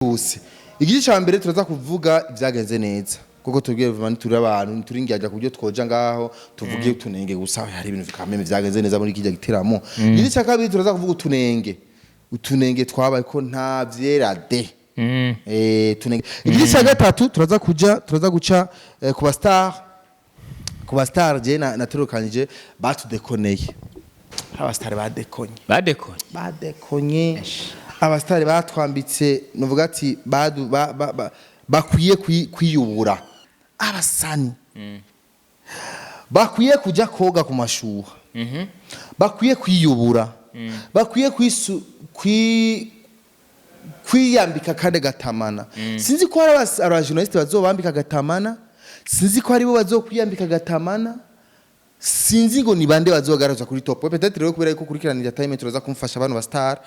Bose igice cya mbere turaza kuvuga ibyagenze neza, kuko tubwiye vuba, ntituri abantu, ntituri indyarya ku buryo twoja ngaho tuvuge utunenge gusa. Hari ibintu bikameme byagenze neza muri kijya giteramo. Igice cya kabiri turaza kuvuga utunenge, utunenge twabaye ko nta vyera de. Tunenge. Igice cya gatatu turaza guca ku ba star, ku ba star je natorokanyije batudekoneye, abastar badekonye. Badekonye. Badekonye, abasitari batwambitse, nuvuga ati badu bakwiye kwiyubura, abasani bakwiye kuja koga ku mashuha, bakwiye kwiyubura, bakwiye kwiyambika kandi gatamana. Sinzi ko hari abajournaliste bazobambika gatamana, sinzi ko haribo bazokwiyambika gatamana, sinzi ngo ni bande bazogaragaza kuri top. Peut-être rero kubera yuko kurikirana entertainment, turaza kumfasha abantu ba star,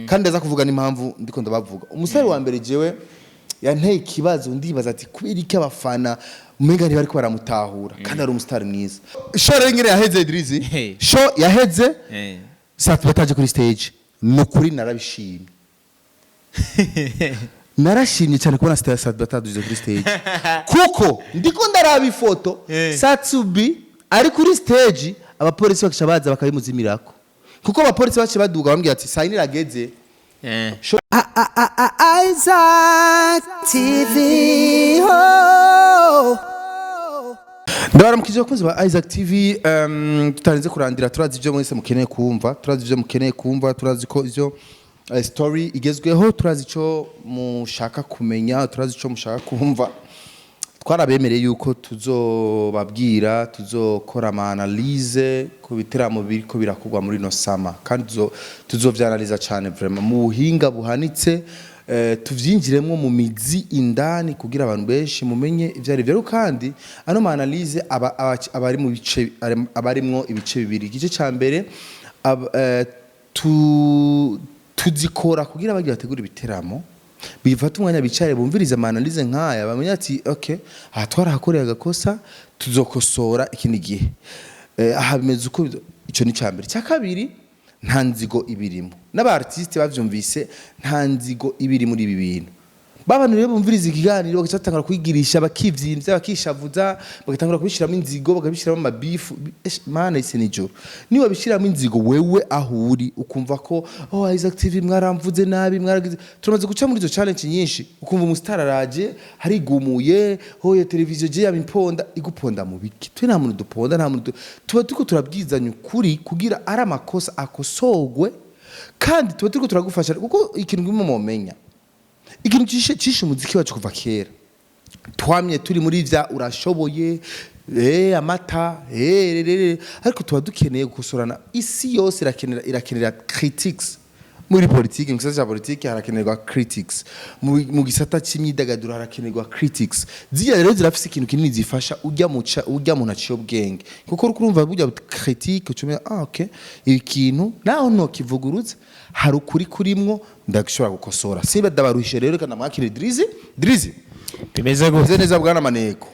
kandi ndaza kuvuga n'impamvu ndiko ndabavuga. Umusore wa mbere jewe yanteye ikibazo, ndibaza ati kubera iki abafana umenga ntibariko baramutahura kandi ari umustar mwiza? Show rero ingene yaheze, Idrizi, Hey. show yaheze Sat bataje kuri stage. Ni ukuri narabishimye, narashimye cyane kubona Sat bataduje kuri stage, kuko ndiko ndaraba ifoto Sat-B ari kuri stage, abapolisi bakisha baza bakabimuzimirako, kuko abapolisi baciye baduga bambwira ati saa yine irageze. Isaac TV. Oh. Ndabaramukije abakunzi ba Isaac TV. Tutarinze kurandira, turazi ibyo mwese mukeneye kumva, turazi ibyo mukeneye kumva, turazi ko ivyo story igezweho, turazi ico mushaka kumenya, turazi ico mushaka kumva. Twarabemereye yuko tuzobabwira, tuzokora ama analyse ku biteramo biriko birakorwa muri no summer, kandi tuzovyanaliza cyane vraiment mu buhinga buhanitse, tuvyinjiremwo mu mizi indani kugira abantu benshi mumenye ivyo ari byo. Ariko kandi ano ma analyse aba ari mu bice, aba arimwo ibice bibiri. Igice ca mbere tuzikora kugira bagira bategura ibiteramo, bifata umwanya bicare bumvirize ama analyse nk'aya, bamenye ati okay, aha twarahakoreye agakosa, tuzokosora ikindi gihe. Aha bimeze uko ico ni cambere. Cya kabiri, nta nzigo ibirimo, n'aba artiste bavyumvise, nta nzigo ibiri muri ibi bintu. Babantu rero bumviriza ikiganiro bagaca batangura kwigirisha, bakivyimbya, bakishavuza, bagatangura kubishiramo inzigo, bakabishiramo amabifu. Mana, isi nijoro niba bishiramo inzigo, wewe aho uri ukumva ko oh, Isaac TV mwaramvuze nabi, mwaragize. Turamaze guca muri izo challenge nyinshi, ukumva umustar araje harigumuye, oh ya televiziyo je yabimponda, iguponda mu biki? Twe nta muntu duponda, nta muntu tuba turiko turabwizanya ukuri kugira ari amakosa akosogwe, kandi tuba turiko turagufasha, kuko ikintu kimwe mumenya, ikintu cishe umuziki wacu kuva kera, twamye turi muri vya urashoboye, amata, rerere, ariko tuba dukeneye gukosorana. Isi yose irakenera critics. Muri politiki, mu gisata cya politiki harakenerwa critics, mu gisata cy'imyidagaduro harakenerwa critics. Ziriya rero zirafise ikintu kinini zifasha ujya muca ujya muntu aciye ubwenge, kuko uriko urumva burya critique ucumenya: ah okay, ibi kintu naho ntokivuguruza, hari ukuri kurimwo, ndashobora gukosora. Siba ndabaruhishe rero, reka ndamwakire Drizzy. Drizzy! Bimeze gute? Meze neza, bwana Maneko.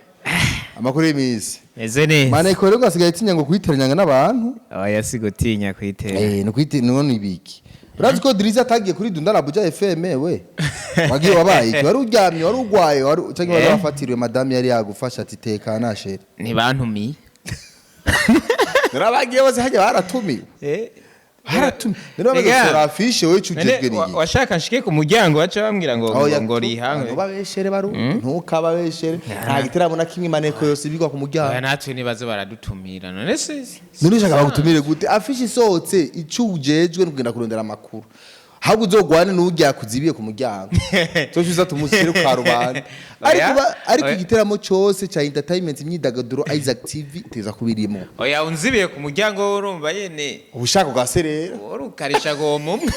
Amakuru y'iminsi? Meze neza. Maneko rero gasigaye atinya ngo kuyiteranya n'abantu. Oya, si gutinya kuyitera. No kwite none ibiki? Urazi ko Drizzy atagiye kuri Dunda na Buja FM? We wagiye wabaye iki? Wari uryamye, wari urwaye, wari cyangwa wari wafatiriwe? Madame yari yagufasha ati tekana chéri. Ntibantumiye. Narabagiye bose hajya baratumiwe. Baratumiwe rero bamaze Ega. gusohora affiche, wewe ujejwe None ni washaka nshike ku muryango baca bambwira ngo ngo rihanwe. Ntubabeshere baru, ntukababeshere, nta giteramo na kimwe Maneko yose bigwa ku muryango. Oya, natwe nibaze baradutumira none se. None ushaka bagutumire gute? Affiche isohotse, ico ujejwe ni kugenda kurondera amakuru, ahubwo uzogwane n'urya kuzibiye ku muryango, tuzoca tumushyire ku karubanda. Ariko Oya. Ariko Oya. igiteramo cose ca entertainment, imyidagaduro, Isaac TV teza kubirimo. Oya, unzibiye ku muryango urumva yene. Ubushaka bwa se rero. Urukarisha goma umwe.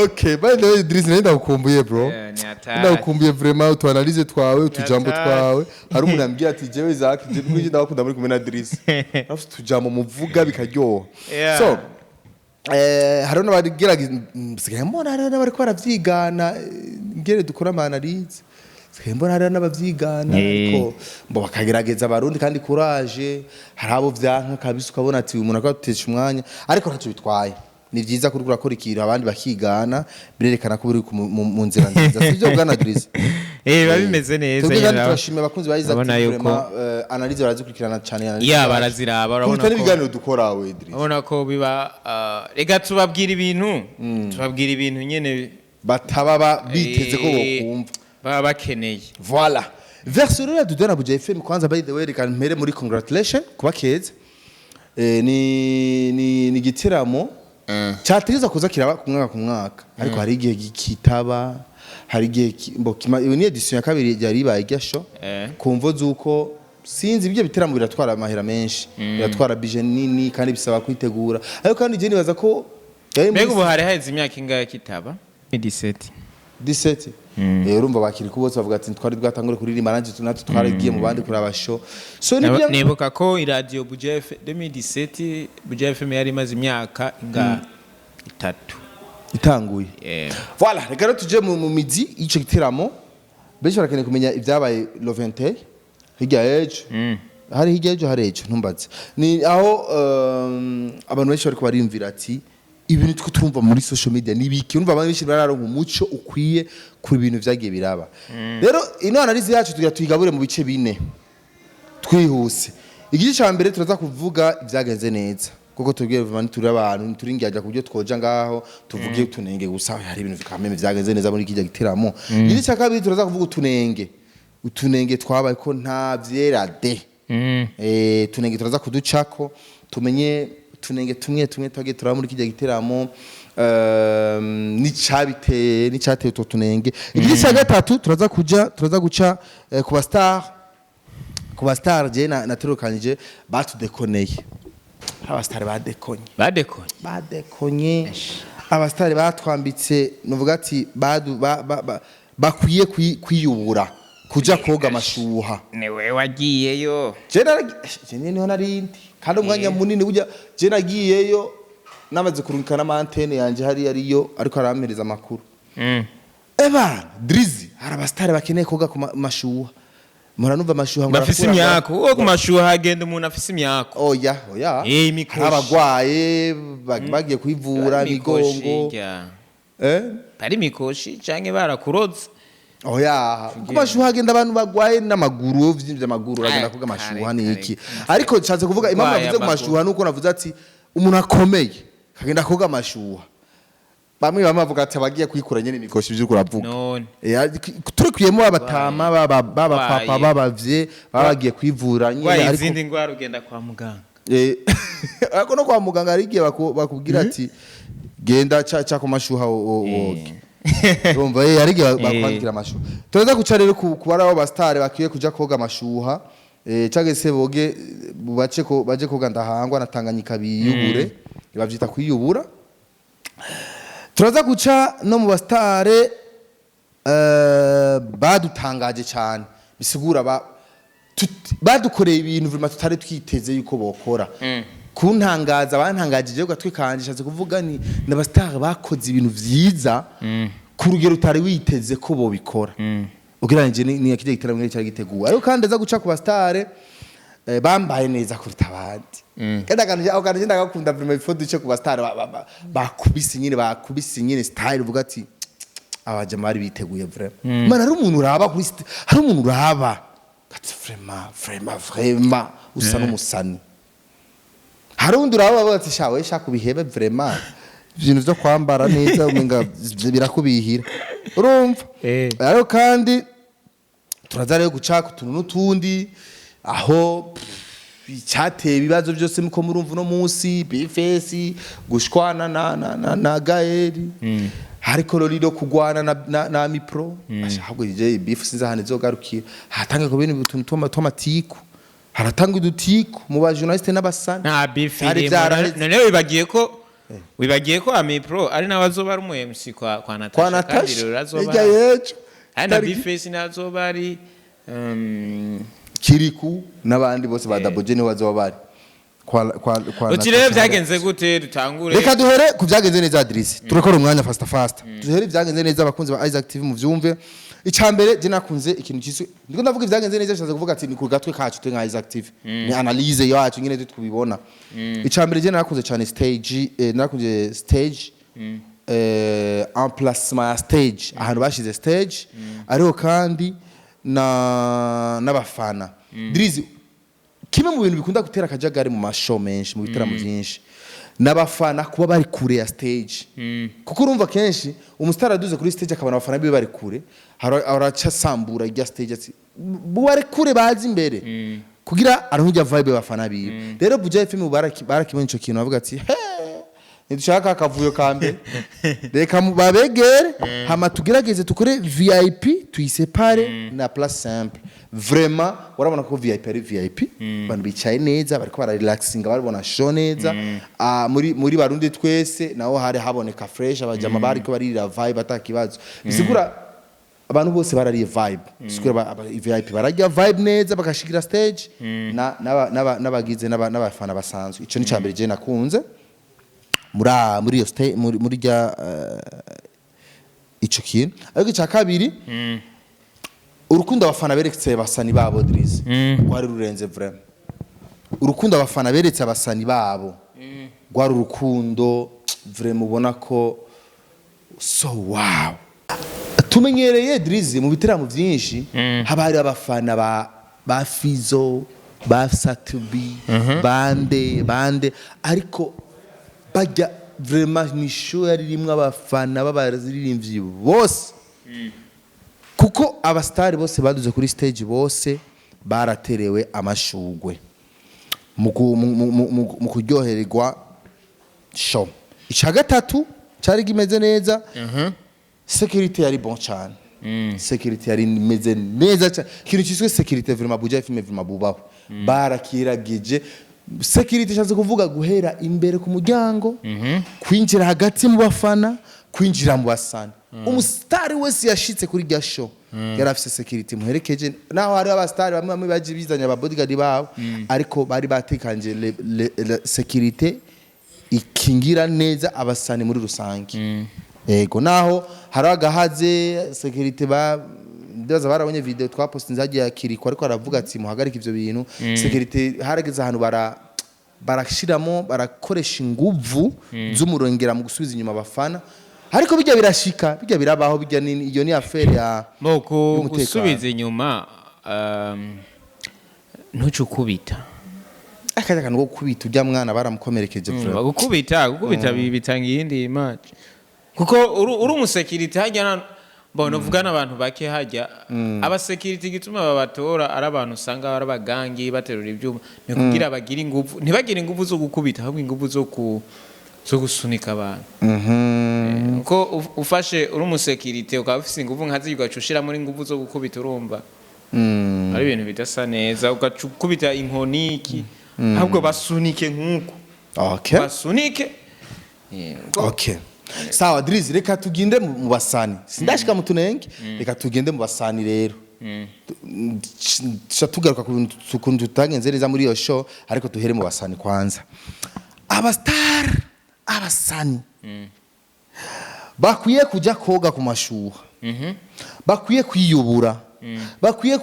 Okay, by the way, Idris, nari ndagukumbuye bro. Ni hatari. Ndagukumbuye vraiment, utu analyse twawe, utujambo hatari. twawe. Hari umuntu ambwira ati jewe Isaac, je ndwi ndabakunda muri kumwe na Idris, afite utujambo muvuga bikaryoha. So hariho n'abagerageza, nsigaye mbona hariho n'abariko baravyigana, ngere dukora ama analyse, nsigaye mbona hariho n'abavyigana. Ariko mbo bakagerageza abarundi, kandi courage. Hari abo vyanka kabisa, ukabona ati uyu muntu akaba atesha umwanya, ariko ntacyo bitwaye. Ni vyiza kuri urakora ikintu abandi bakigana, birerekana ko uri mu nzira nziza, sivyo bwana Idrissa? Eh, biba bimeze neza. Twebwe kandi nyine. Turashimira abakunzi ba Isaac Urabona TV. yuko Vraiment, analyse barazikurikirana cyane, analyse Ya, zacu. baraziraba, urabona Kuruta n'ibiganiro dukora we, Idrissa. Urabona ko biba rega tubabwira ibintu nyene Bataba biteze ko bokumva. Baba bakeneye. Voilà. Version rero ya Dudu na Buja FM. Kwanza, by the way, reka mpere muri congratulation kuba keza. Ni igiteramo cyategeza kuza kiraba ku mwaka ku mwaka, ariko hari igihe kitaba, hari igihe mbo iyo ni edition ya kabiri yari ibaye irya show. Ku mvo z'uko sinzi, ibyo biteramo biratwara amahera menshi, biratwara budget nini kandi bisaba kwitegura, ariko kandi je nibaza ko yari muri Mbega ubu hari haheze imyaka ingahe kitaba? 17. 17. Urumva bakiri ko bose bavuga ati twari bwatangure kuririmba, nanjye natwe twaragiye mu bandi kuraba show, so nibyo. Nibuka ko iradiyo Buja FM 2017, Buja FM yari imaze imyaka inga 3 itanguye. Voilà, reka rero tuje mu mizi y'ico giteramo. Benshi barakeneye kumenya ibyabaye le 21, hirya y'ejo, hari hirya y'ejo, hari ejo, ntumbaze. Ni aho abantu benshi bariko bariyumvira ati ibintu two turumva muri social media ni biki? Urumva abantu benshi bararonka umuco ukwiye ku bintu vyagiye biraba. Rero ino analyse yacu tugira tuyigabure mu bice bine twihuse. Igice cya mbere turaza kuvuga ibyagenze neza, kuko tubwiye vuba ntituri abantu, ntituri indyarya ku buryo twoja ngaho tuvuge utunenge gusa. Hari ibintu bikameme vyagenze neza muri kijya giteramo. Igice cya kabiri turaza kuvuga utunenge, utunenge twabaye, ko nta vyera de. Tunenge turaza kuducako, tumenye utunenge tumwe tumwe twagiye turaba muri kijya giteramo, n'icabiteye, n'icateye utwo tunenge. Igice cya gatatu turaza guca ku ba star, ku ba star je natorokanyije batudekoneye, abastar badekonye. Badekonye. Badekonye, abastar batwambitse, nuvuga ati badu bakwiye kwiyubura kuja koga amashuha. Niwe wagiyeyo. Je niho narindi kandi umwanya munini burya. Je nagiyeyo namaze kurungika n'ama antenne yanje hariya ariyo, ariko arampereza amakuru. Eba Drizzy, hari abasitari bakeneye koga ku mashuha. Mpora numva amashuha ngo Bafise arakura. imyako. Uwo ku mashuha hagenda umuntu afise imyako. Oya, oya. Imikoshi. Hari abagwaye bagiye kwivura imigongo. Ari imikoshi canke barakuroze. Oya, ku mashuha hagenda abantu bagwaye n'amaguru, vyimvye amaguru, uragenda koga amashuha niki? Ariko nshatse kuvuga impamvu Urwaye navuze ku amaguru. mashuha nuko navuze ati umuntu akomeye kagenda koga amashuha. Bamwe bamwe bavuga ati abagiye kwikura nyene imikoshi, ivyo uriko uravuga. None. Turekuyemo abatama baba papa, Urwaye. babavye baba bagiye kwivura nyene. Urwaye Ariko izindi ndwara ugenda kwa muganga. Ariko no kwa muganga hari igihe bakubwira ati genda ca ku mashuha woge. Urumva, hari igihe bakwandikira amashuha. Turaza guca rero ku bari abo basitari bakwiye kuja koga amashuha, canke se boge, bace ko baje koga Ndahangwa na Tanganyika biyubure, bavyita kwiyubura. Turaza guca no mu basitare badutangaje cyane, bisigura badukoreye ibintu vraiment tutari twiteze yuko bokora. Kuntangaza bantangajije gatwe kanje, shatse kuvuga ni n'abasitari bakoze ibintu vyiza ku rugero utari witeze ko bobikora ugereranyije ni kijya gitaramo cyari giteguwe. Ariko kandi aza guca ku basitare bambaye neza kuruta abandi, kandi akantu ako kantu ndagakunda vraiment. Before duce ku basitare bakubise nyine, bakubise nyine style, uvuga ati abajama bari biteguye vraiment. Mana, hari umuntu uraba kuri hari umuntu uraba ati vraiment, vraiment, vraiment usa n'umusani. Hari undi uraba bavuga ati sha we, shaka ubihebe vraiment, ibintu vyo kwambara neza umenga birakubihira, urumva? Ariko kandi turaza rero guca ku tuntu n'utundi, aho icyateye ibibazo byose muko murumva uno munsi, B-Face gushwana na Gaeli, hariko Lolilo kugwana na Mipro. Ahubwo je beef sinzi ahantu izogarukira. Hatanga ku bintu utuntu tw'amatiku, haratanga udutiku mu ba journaliste n'abasani. Nta beef Vyari irimo. vyaraheze. None wibagiye ko Amipro ari nawe azoba ari umu MC kwa Natasha? Kwa Kandi Natasha rero azoba hirya y'ejo. ari na Tariki- B-Face nawe azoba ari Kiriku n'abandi bose ba Double J niho bazoba bari. kwa Uti rero byagenze gute? Dutangure. Reka duhere ku byagenze neza, Drizzy. Turekora umwanya fasta fasta, duhere ibyagenze neza. Abakunzi ba Isaac TV, muvyumve. Icambere, je nakunze ikintu cyiswe, ndiko ndavuga ibyagenze neza, bishatse kuvuga ati ni ku gatwe kacu twe nka Isaac TV, ni analyse yacu nyine tubibona. Icambere, je nakunze cyane stage, nakunze stage, emplacement ya stage, ahantu bashize stage, ariko kandi na n'abafana. Drizzy, kimwe mu bintu bikunda gutera akajagari mu ma show menshi, mu bitaramo byinshi, n'abafana kuba bari kure ya stage, kuko urumva kenshi umusitari aduze kuri stage akabona abafana biwe bari kure, araca asambura irya stage, ati bari kure, bazi imbere kugira aronke irya vibe abafana biwe. Rero Buja FM barakibonye ico kintu, bavuga ati: "He, ntidushaka akavuyo ka mbere, reka babegere, hama tugerageze tukore VIP, tuyisepare na place simple." Vraiment urabona ko VIP ari VIP, abantu bicaye neza, bariko bararelaxinga, baribona show neza. Ah, muri Barundi twese naho hari haboneka fresh, abajama bariko baririra vibe atakibazo. Bisigura abantu bose barariye vibe. Bisigura VIP bararya vibe neza, bakashikira stage na n'abagize n'abafana basanzwe. Ico ni cambere je nakunze muri iyo muri rya ico kintu. Ariko icya kabiri, urukundo abafana beretse abasani babo, Drizzy, rwari rurenze. Vraiment urukundo abafana beretse abasani babo rwari urukundo vraiment ubona ko so wow. Tumenyereye, Drizzy, mu bitaramo byinshi haba hari abafana ba Fizo, ba Satubi, bande bande, ariko bajya vraiment ni show yari rimwe abafana b'abaririmbyi bose, kuko abasitari bose baduze kuri stage bose baraterewe amashugwe mu kuryohererwa show. Icya gatatu cyari kimeze neza, sécurité yari bon cyane. Sécurité yari imeze neza cyane. Ikintu cyiswe sécurité, vraiment Buja FM vraiment bubaho, barakiragije. Sécurité ishatse kuvuga guhera imbere ku muryango, kwinjira hagati mu bafana, kwinjira mu basani. Umusitari wese yashitse kuri rya show yari afise sécurité muherekeje, naho hari abasitari bamwe bamwe baje bizanye aba bodyguard babo, ariko bari batekanje le sécurité ikingira neza abasani muri rusange. Yego, naho hari agahaze sécurité, ba ndaza barabonye video twapostinze hagiye kiriko, ariko aravuga ati: "Muhagarike ivyo bintu." Sécurité harageze ahantu barashiramo, barakoresha inguvu z'umurongera mu gusubiza inyuma abafana, ariko bijya birashika, bijya birabaho, bijya ni iyo ni affaire ya Bo ku y'umutekano. Gusubiza inyuma, ntuce ukubita. Akajya kantu ko kubita ujya mwana baramukomerekeje vraiment. Gukubita bitanga iyindi image, kuko uri umusekirite hajya mbona uvuga n'abantu bake hajya. Abasekirite igituma babatora ari abantu usanga ari abagangi baterura ibyuma, ni kugira bagire ingufu, ntibagire ingufu zo gukubita, ahubwo ingufu zo gusunika abantu. Kuko ufashe uri umusekirite ukaba ufise ingufu nka zirya, ugaca ushiramo ingufu zo gukubita, urumva ari ibintu bidasa neza, ugaca ukubita inkoni iki, ahubwo basunike nk'uko basunike. Okay, sawa Drizzy, reka tugende mu basani. Sindashika mu tunenge, reka tugende mu basani rero. Tuca tugaruka ku bintu ukuntu tutagenze neza muri iyo show, ariko duhere mu basani kwanza. Abastar, abasani bakwiye kujya koga ku mashuha, bakwiye kwiyubura, bakwiye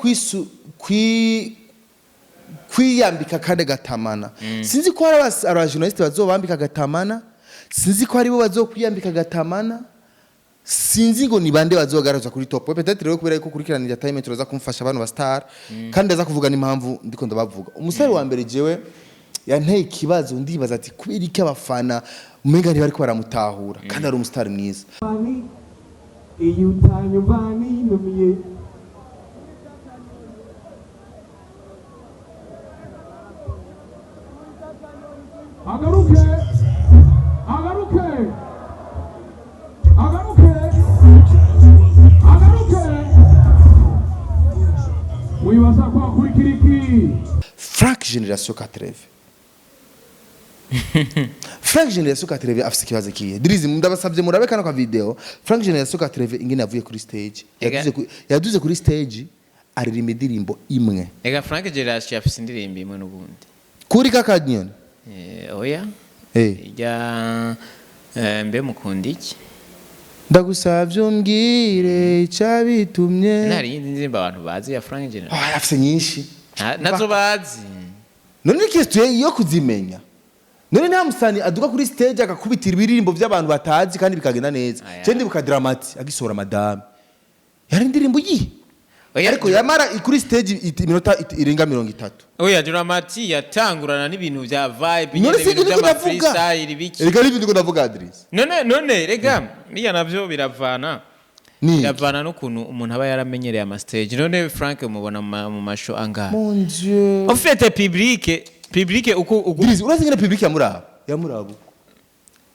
kwiyambika kandi gatamana. Sinzi ko hari abajournaliste bazobambika gatamana, sinzi ko aribo bazokwiyambika gatamana, sinzi ngo ni bande bazogaragaza kuri top. Peut-être rero kubera yuko kurikirana entertainment uraza kumfasha abantu ba star, kandi ndaza kuvuga n'impamvu ndiko ndabavuga. Umusore wa mbere jewe yanteye ikibazo, ndibaza ati kubera iki abafana umenga ntibariko baramutahura kandi ari umustar mwiza? Iyo utanyumva ninumiye. Agaruke, agaruke, agaruke, agaruke. Wibaza ko akurikira iki? Frank Generation 80, Frank Generation 80 afise ikibazo kihe? Drizzy, ndabasabye murabe kano ka video. Frank Generation 80 ingene yavuye kuri stage, yaduze kuri stage aririmba indirimbo imwe. Ega Frank Generation afise indirimbo imwe n'ubundi. Kuri kakanyoni. Oya. Ijya mbe mukunda iki? Ndagusavye umbwire icabitumye. Ntari iyindi ndirimbo abantu bazi ya Frank Generation? Ah, afise nyinshi. Nazo bazi. None question yo kuzimenya, none nta musani aduka kuri stage agakubitira ibiririmbo by'abantu batazi kandi bikagenda neza? Aya. Je ndibuka Dramati agisohora Madame, yari indirimbo yihe? Oya, ariko yamara kuri stage iminota irenga 30. Oya, Dramati yatangurana n'ibintu bya vibe None nyene, si ibintu ibyo ndiko by'ama ndavuga. freestyle biki. Reka, n'ibyo ndiko ndavuga, Adris. None rega biya navyo biravana. Ni Biravana n'ukuntu umuntu aba yaramenyereye ama stage. None Frank mubona mu ma show angahe? Mon Dieu. En fait, public uko Drizzy, urazi ngene public yamuraba, yamuraba uko.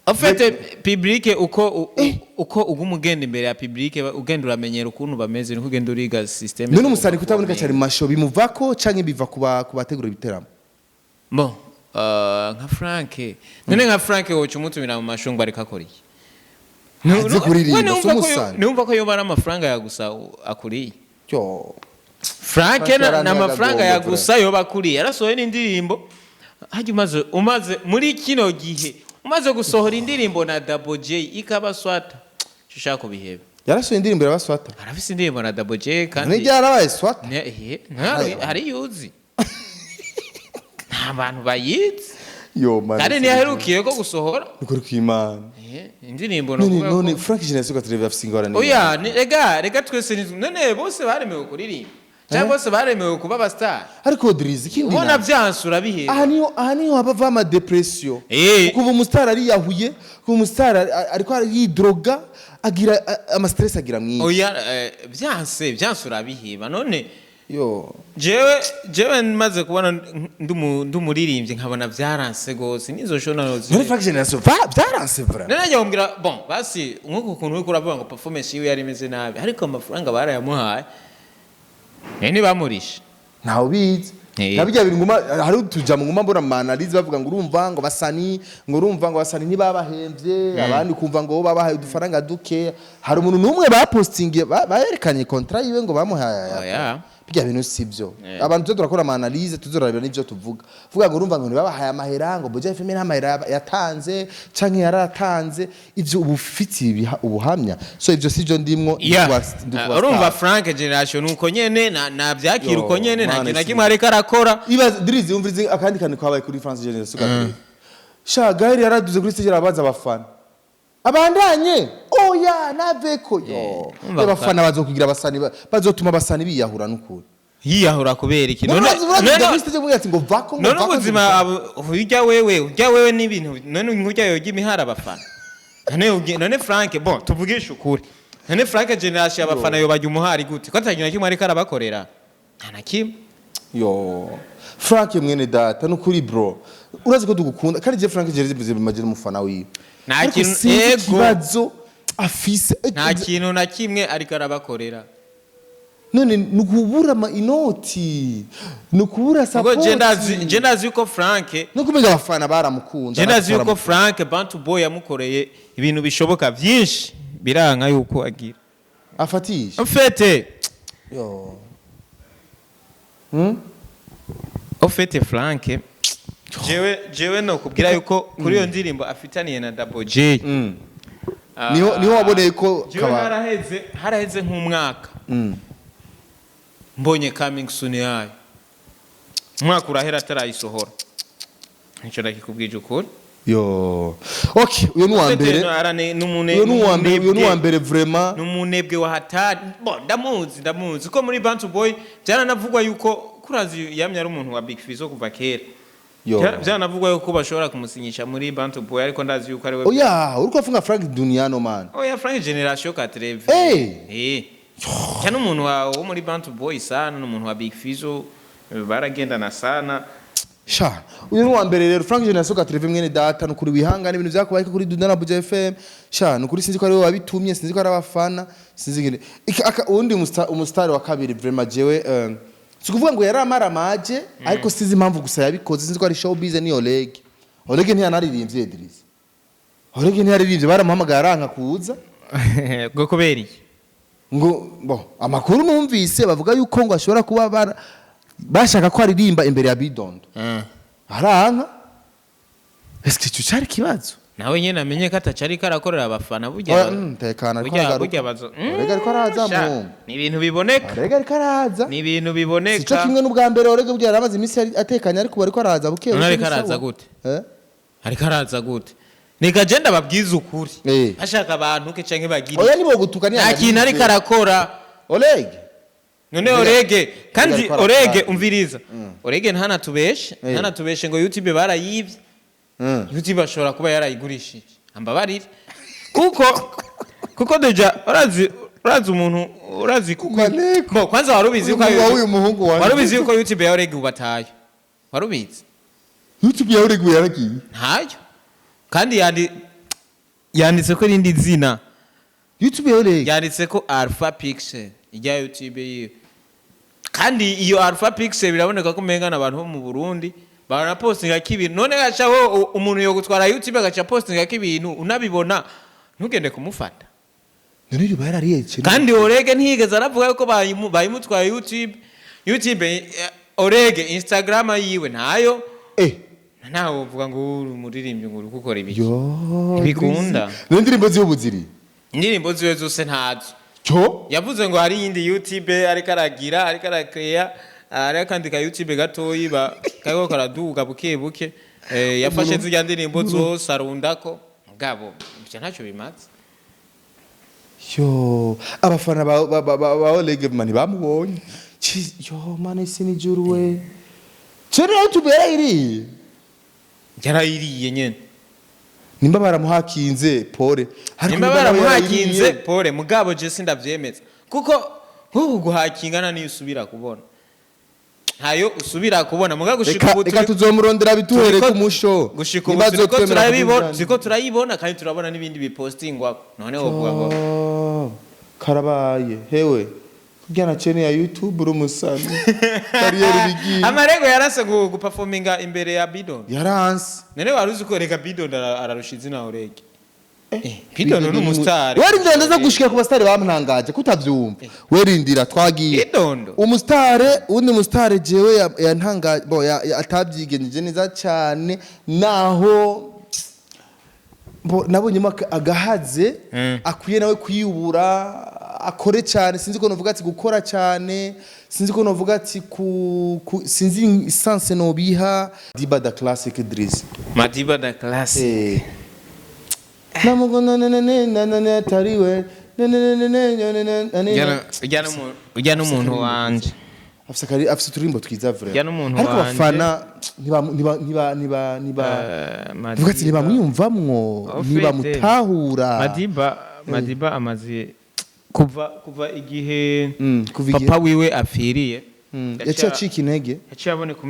En fait, public uko uguma ugenda imbere ya public, ugenda uramenyera ukuntu bameze, niko ugenda uriga system. None umusani kutaboneka cyane mu ma show bimuvako canke biva kuba kubategura ibiteramo? Bon, nka Frank, none nka Frank woca umutumira mu ma show ngo ariko akora iki? Azi kuririmba, We si numva ko umusani. Numva ko yoba ari amafaranga yagusa akuriye. Cyo. Frank Frank na yarantaye amafaranga agagongo. yagusa yoba akuriye. Yarasohoye n'indirimbo hajya umaze muri kino gihe umaze gusohora indirimbo na Double J ikaba swata, ushaka kubiheba. Yarasohoye indirimbo irabaswata? Arafise indirimbo na Double J kandi. None ryarabaye swata? Hari yuzi, nta bantu bayizi. Yo man. Kandi ntiyaherukiye ko gusohora. Nukuri kw'Imana. Indirimbo None nokuvuga none ko Frank Generation Katreve afise ingorane. Oya, rega twese none bose baremewe kuririmba cyangwa bose baremewe kuba aba star? Ariko Drizzy, ikindi Ubona naco. byansura biheba. Aha niho haba ama dépression. Kuva umustar ariyahuye, kuva umustar ariko yidroga, agira ama stress, agira mwinshi. Oya, byansura biheba none. Yo. Jewe maze kubona ndumuririmbyi nkabona byaranse gose nizo show nazo. None Frank Generation byaranse vraiment. None najya kumbwira, bon, basi nk'uku kuntu uriko uravuga ngo performance yiwe yari imeze nabi, ariko amafaranga barayamuhaye, ntibamurishe. Ntawe ubizi. Na bijya bintu nguma hari utuja nguma mbona mu analyse bavuga ngo urumva ngo basani, ngo urumva ngo basani ntibabahemvye, abandi kumva ngo babahaye udufaranga duke. Hari umuntu n'umwe bapostingiye bayerekanye contrat yiwe ngo bamuhaye? Oya. Bijya bintu sivyo. Abantu tuzo turakora ama analyse, tuzorabira n'ivyo tuvuga vuga ngo urumva ngo ntibabahaye amahera, ngo Buja FM nta mahera yatanze canke yaratanze. Ivyo ubu ufitiye ubuhamya, so ivyo sivyo ndimwo. Ndi kuba Urumva star. Frank Generation uko nyene na byakira uko Yo, nyene nta mana, kintu na si- kimwe ariko arakora. Ibaze Drizzy, umvirize akandi kantu kabaye kuri France Generation Gatatu. Sha Gaël yaraduze kuri stage, arabaza abafana abandanye, oya naveko yo. Umva. Abafana bazokugira abasani bazotuma abasani biyahura n'ukuri. Yiyahura kubera iki? None none kuri stage kugira ati ngo vako, ngo none vako. Ubuzima ujya wewe n'ibintu, none nk'ujya yoga imihara abafana. None Frank, bon, tuvugishe ukuri, none Frank Generation abafana yobajya umuhari gute ko atakintu na kimwe ariko arabakorera? Nta na kimwe. Yo Frank mwene data, nukuri bro, urazi ko tugukunda kandi je Frank Generation bimaze umufana wiwe. Nta Ariko kintu- sinzi ego. ikibazo afise. Nta kintu na kimwe ariko arabakorera. None ni ukubura inoti, ni ukubura Ubwo je ndazi support? Je ndazi yuko Frank No kumenya abafana baramukunda. Je ndazi yuko baramukunda. Frank Bantu Boy yamukoreye ibintu bishoboka byinshi, biranka yuko agira Afatisha. En fait, Yo. En fait, Frank, jewe no kubwira yuko kuri iyo ndirimbo afitaniye na Double J, Niho waboneye ko jewe haraheze nk'umwaka mbonye coming soon yayo. Umwaka urahera atarayisohora. Nicyo ndakikubwije ukuri. Yo, okay, uyo ni uwa mbere. Uyo ni uwa mbere, uyo ni uwa mbere vraiment. N'umunebwe wa hatari. Bo ndamuzi ko muri Bantu Boy byaranavugwa yuko kurazi yamye ari umuntu wa Big Fizzo kuva kera. Yo. Byaranavugwa yuko bashobora kumusinyisha muri Bantu Boy, ariko ndazi yuko ari we. Oya, uriko afunga Frank Duniano man. Oya, Frank Generation 80. Eh. Eh, cyane umuntu wo muri Bantu Boy sana n'umuntu wa Big Fizzo, baragendana sana. Sha, uyu ni uwa mbere rero, Frank Generation 80 mwene data, nukuri wihangana ibintu vyakubaye kuri Dunda na Buja FM. Sha, nukuri sinzi ko ari wowe wabitumye, sinzi ko ari abafana, sinzi ngene. Uwundi umustar wa kabiri vraiment jewe si kuvuga ngo yari amaramaje, ariko sinzi impamvu gusa yabikoze, sinzi ko ari showbiz, ni Oleg. Oleg ntiyanaririmbye, Idris. Oleg ntiyaririmbye, baramuhamagaye aranka kuza. Bwo kubera iki? Ngo bo amakuru numvise bavuga yuko ngo ashobora kuba bashaka ko aririmba imbere ya Bidondo, aranka. Ese icyo cyari ikibazo? Nawe nyene amenye ko ataca ariko arakorera abafana burya. Oya, tekana, ariko Burya aragaruka. burya bazo Orega ariko araza, Sha, muhungu. ni ibintu biboneka. Orega ariko araza. Ni ibintu Sico biboneka. kimwe n'ubwa mbere. Orega burya yaramaze iminsi atekanye, ariko ubu ariko araza buke None buke. ariko Ni araza sawa. gute? Eh? Ariko araza gute? Neka je ndababwiza ukuri, bashaka abantu ke canke bagire Oya, nibo gutuka ni nta kintu ariko arakora. Oleg. None Orege kandi ariko arakora. Orege, umviriza, Orege ntanatubeshe, ntanatubeshe ngo YouTube barayibye. YouTube ashobora kuba yarayigurishije, ambabarire, kuko déjà urazi umuntu urazi kuko Maneko. Bo, kwanza warubizi yuko Uyu wa uyu muhungu wanjye. Warubizi yuko YouTube ya Orege ubatayo? Warubizi? YouTube ya Oleg yaragiye. Ntayo, kandi yanditse ko irindi zina. YouTube ya Oleg. Yanditse ko Alpha Pixel ijya YouTube yiwe, kandi iyo Alpha Pixel biraboneka ko umenga abantu bo mu Burundi baranapostinga ko ibintu. None gacaho umuntu yo gutwara YouTube agaca postinga ko ibintu, unabibona ntugende kumufata? None yuba yarariye ikintu. Kandi Orege ntiyigeze aravuga yuko bayimutwaye YouTube. Orege Instagram yiwe ntayo. Ntawe uvuga ngo uri umuririmbyi ngo uri gukora ibiki. Yo. Ntibikunda. None indirimbo ziwe buziri? Indirimbo ziwe zose ntazo. Cyo. Yavuze ngo hari iyindi YouTube ariko aragira, ariko arakeya, hari akandi ka YouTube gatoyi ba kariko karaduga buke buke. Yafashe zirya ndirimbo zose arundako, mugabo ivyo ntacyo bimaze. Yo, abafana ba Oleg man bamubonye. Yo man, isi ni juru we. Cyo YouTube yarayiriye. Yarayiriye nyene. Nimba baramuhakinze, pole. Ariko nimba nawe baramuhakinze, yarayiriye. Pole, mugabo je sindavyemeza, kuko nk'uku guhakingana niyo usubira kubona, ntayo usubira kubona, mugabo gushika Reka ubu reka tuzomurondera bituhere ku musho. Gushika ubu Nimba turiko azotwemera turabibona, kubyinjira. turiko turayibona, kandi turabona n'ibindi bipostingwa. None wovuga ngo Oh, karabaye hewe kugira na chaîne ya YouTube uri umusani kariyeri bigiye. Amarego yarase guperforminga imbere ya Bidon. Yaranse. None wari uzi ko reka Bidon ararusha izina Orege? Bidon ni umustar. Werindira, ndaza gushika ku basitari bamwangaje kutavyumva. Werindira, twagiye. Bidondo. Umusitare, uwundi musitare jewe yantangaje bo atabyigenjeje neza cyane, naho bo nabonyemo agahaze akwiye nawe kwiyubura, akore cyane. Sinzi ko novuga ati gukora cyane, sinzi ko novuga ati ku sinzi essence nobiha. Diba da Classic Idris. Madiba da Classic. Namugo na na na na na na tariwe na na na na na na na na na. Ujya n'umuntu wanje. Afise akari, afise uturimbo twiza vraiment. Ujya n'umuntu Ariko wanje. abafana ntiba ntiba ntiba ntiba ntiba Madiba. tuvuga ati ntibamwiyumvamwo, Ofete. ntibamutahura. Madiba amaze kuva igihe Kuva igihe papa wiwe apfiriye, yaciye acika intege. Yaciye aboneka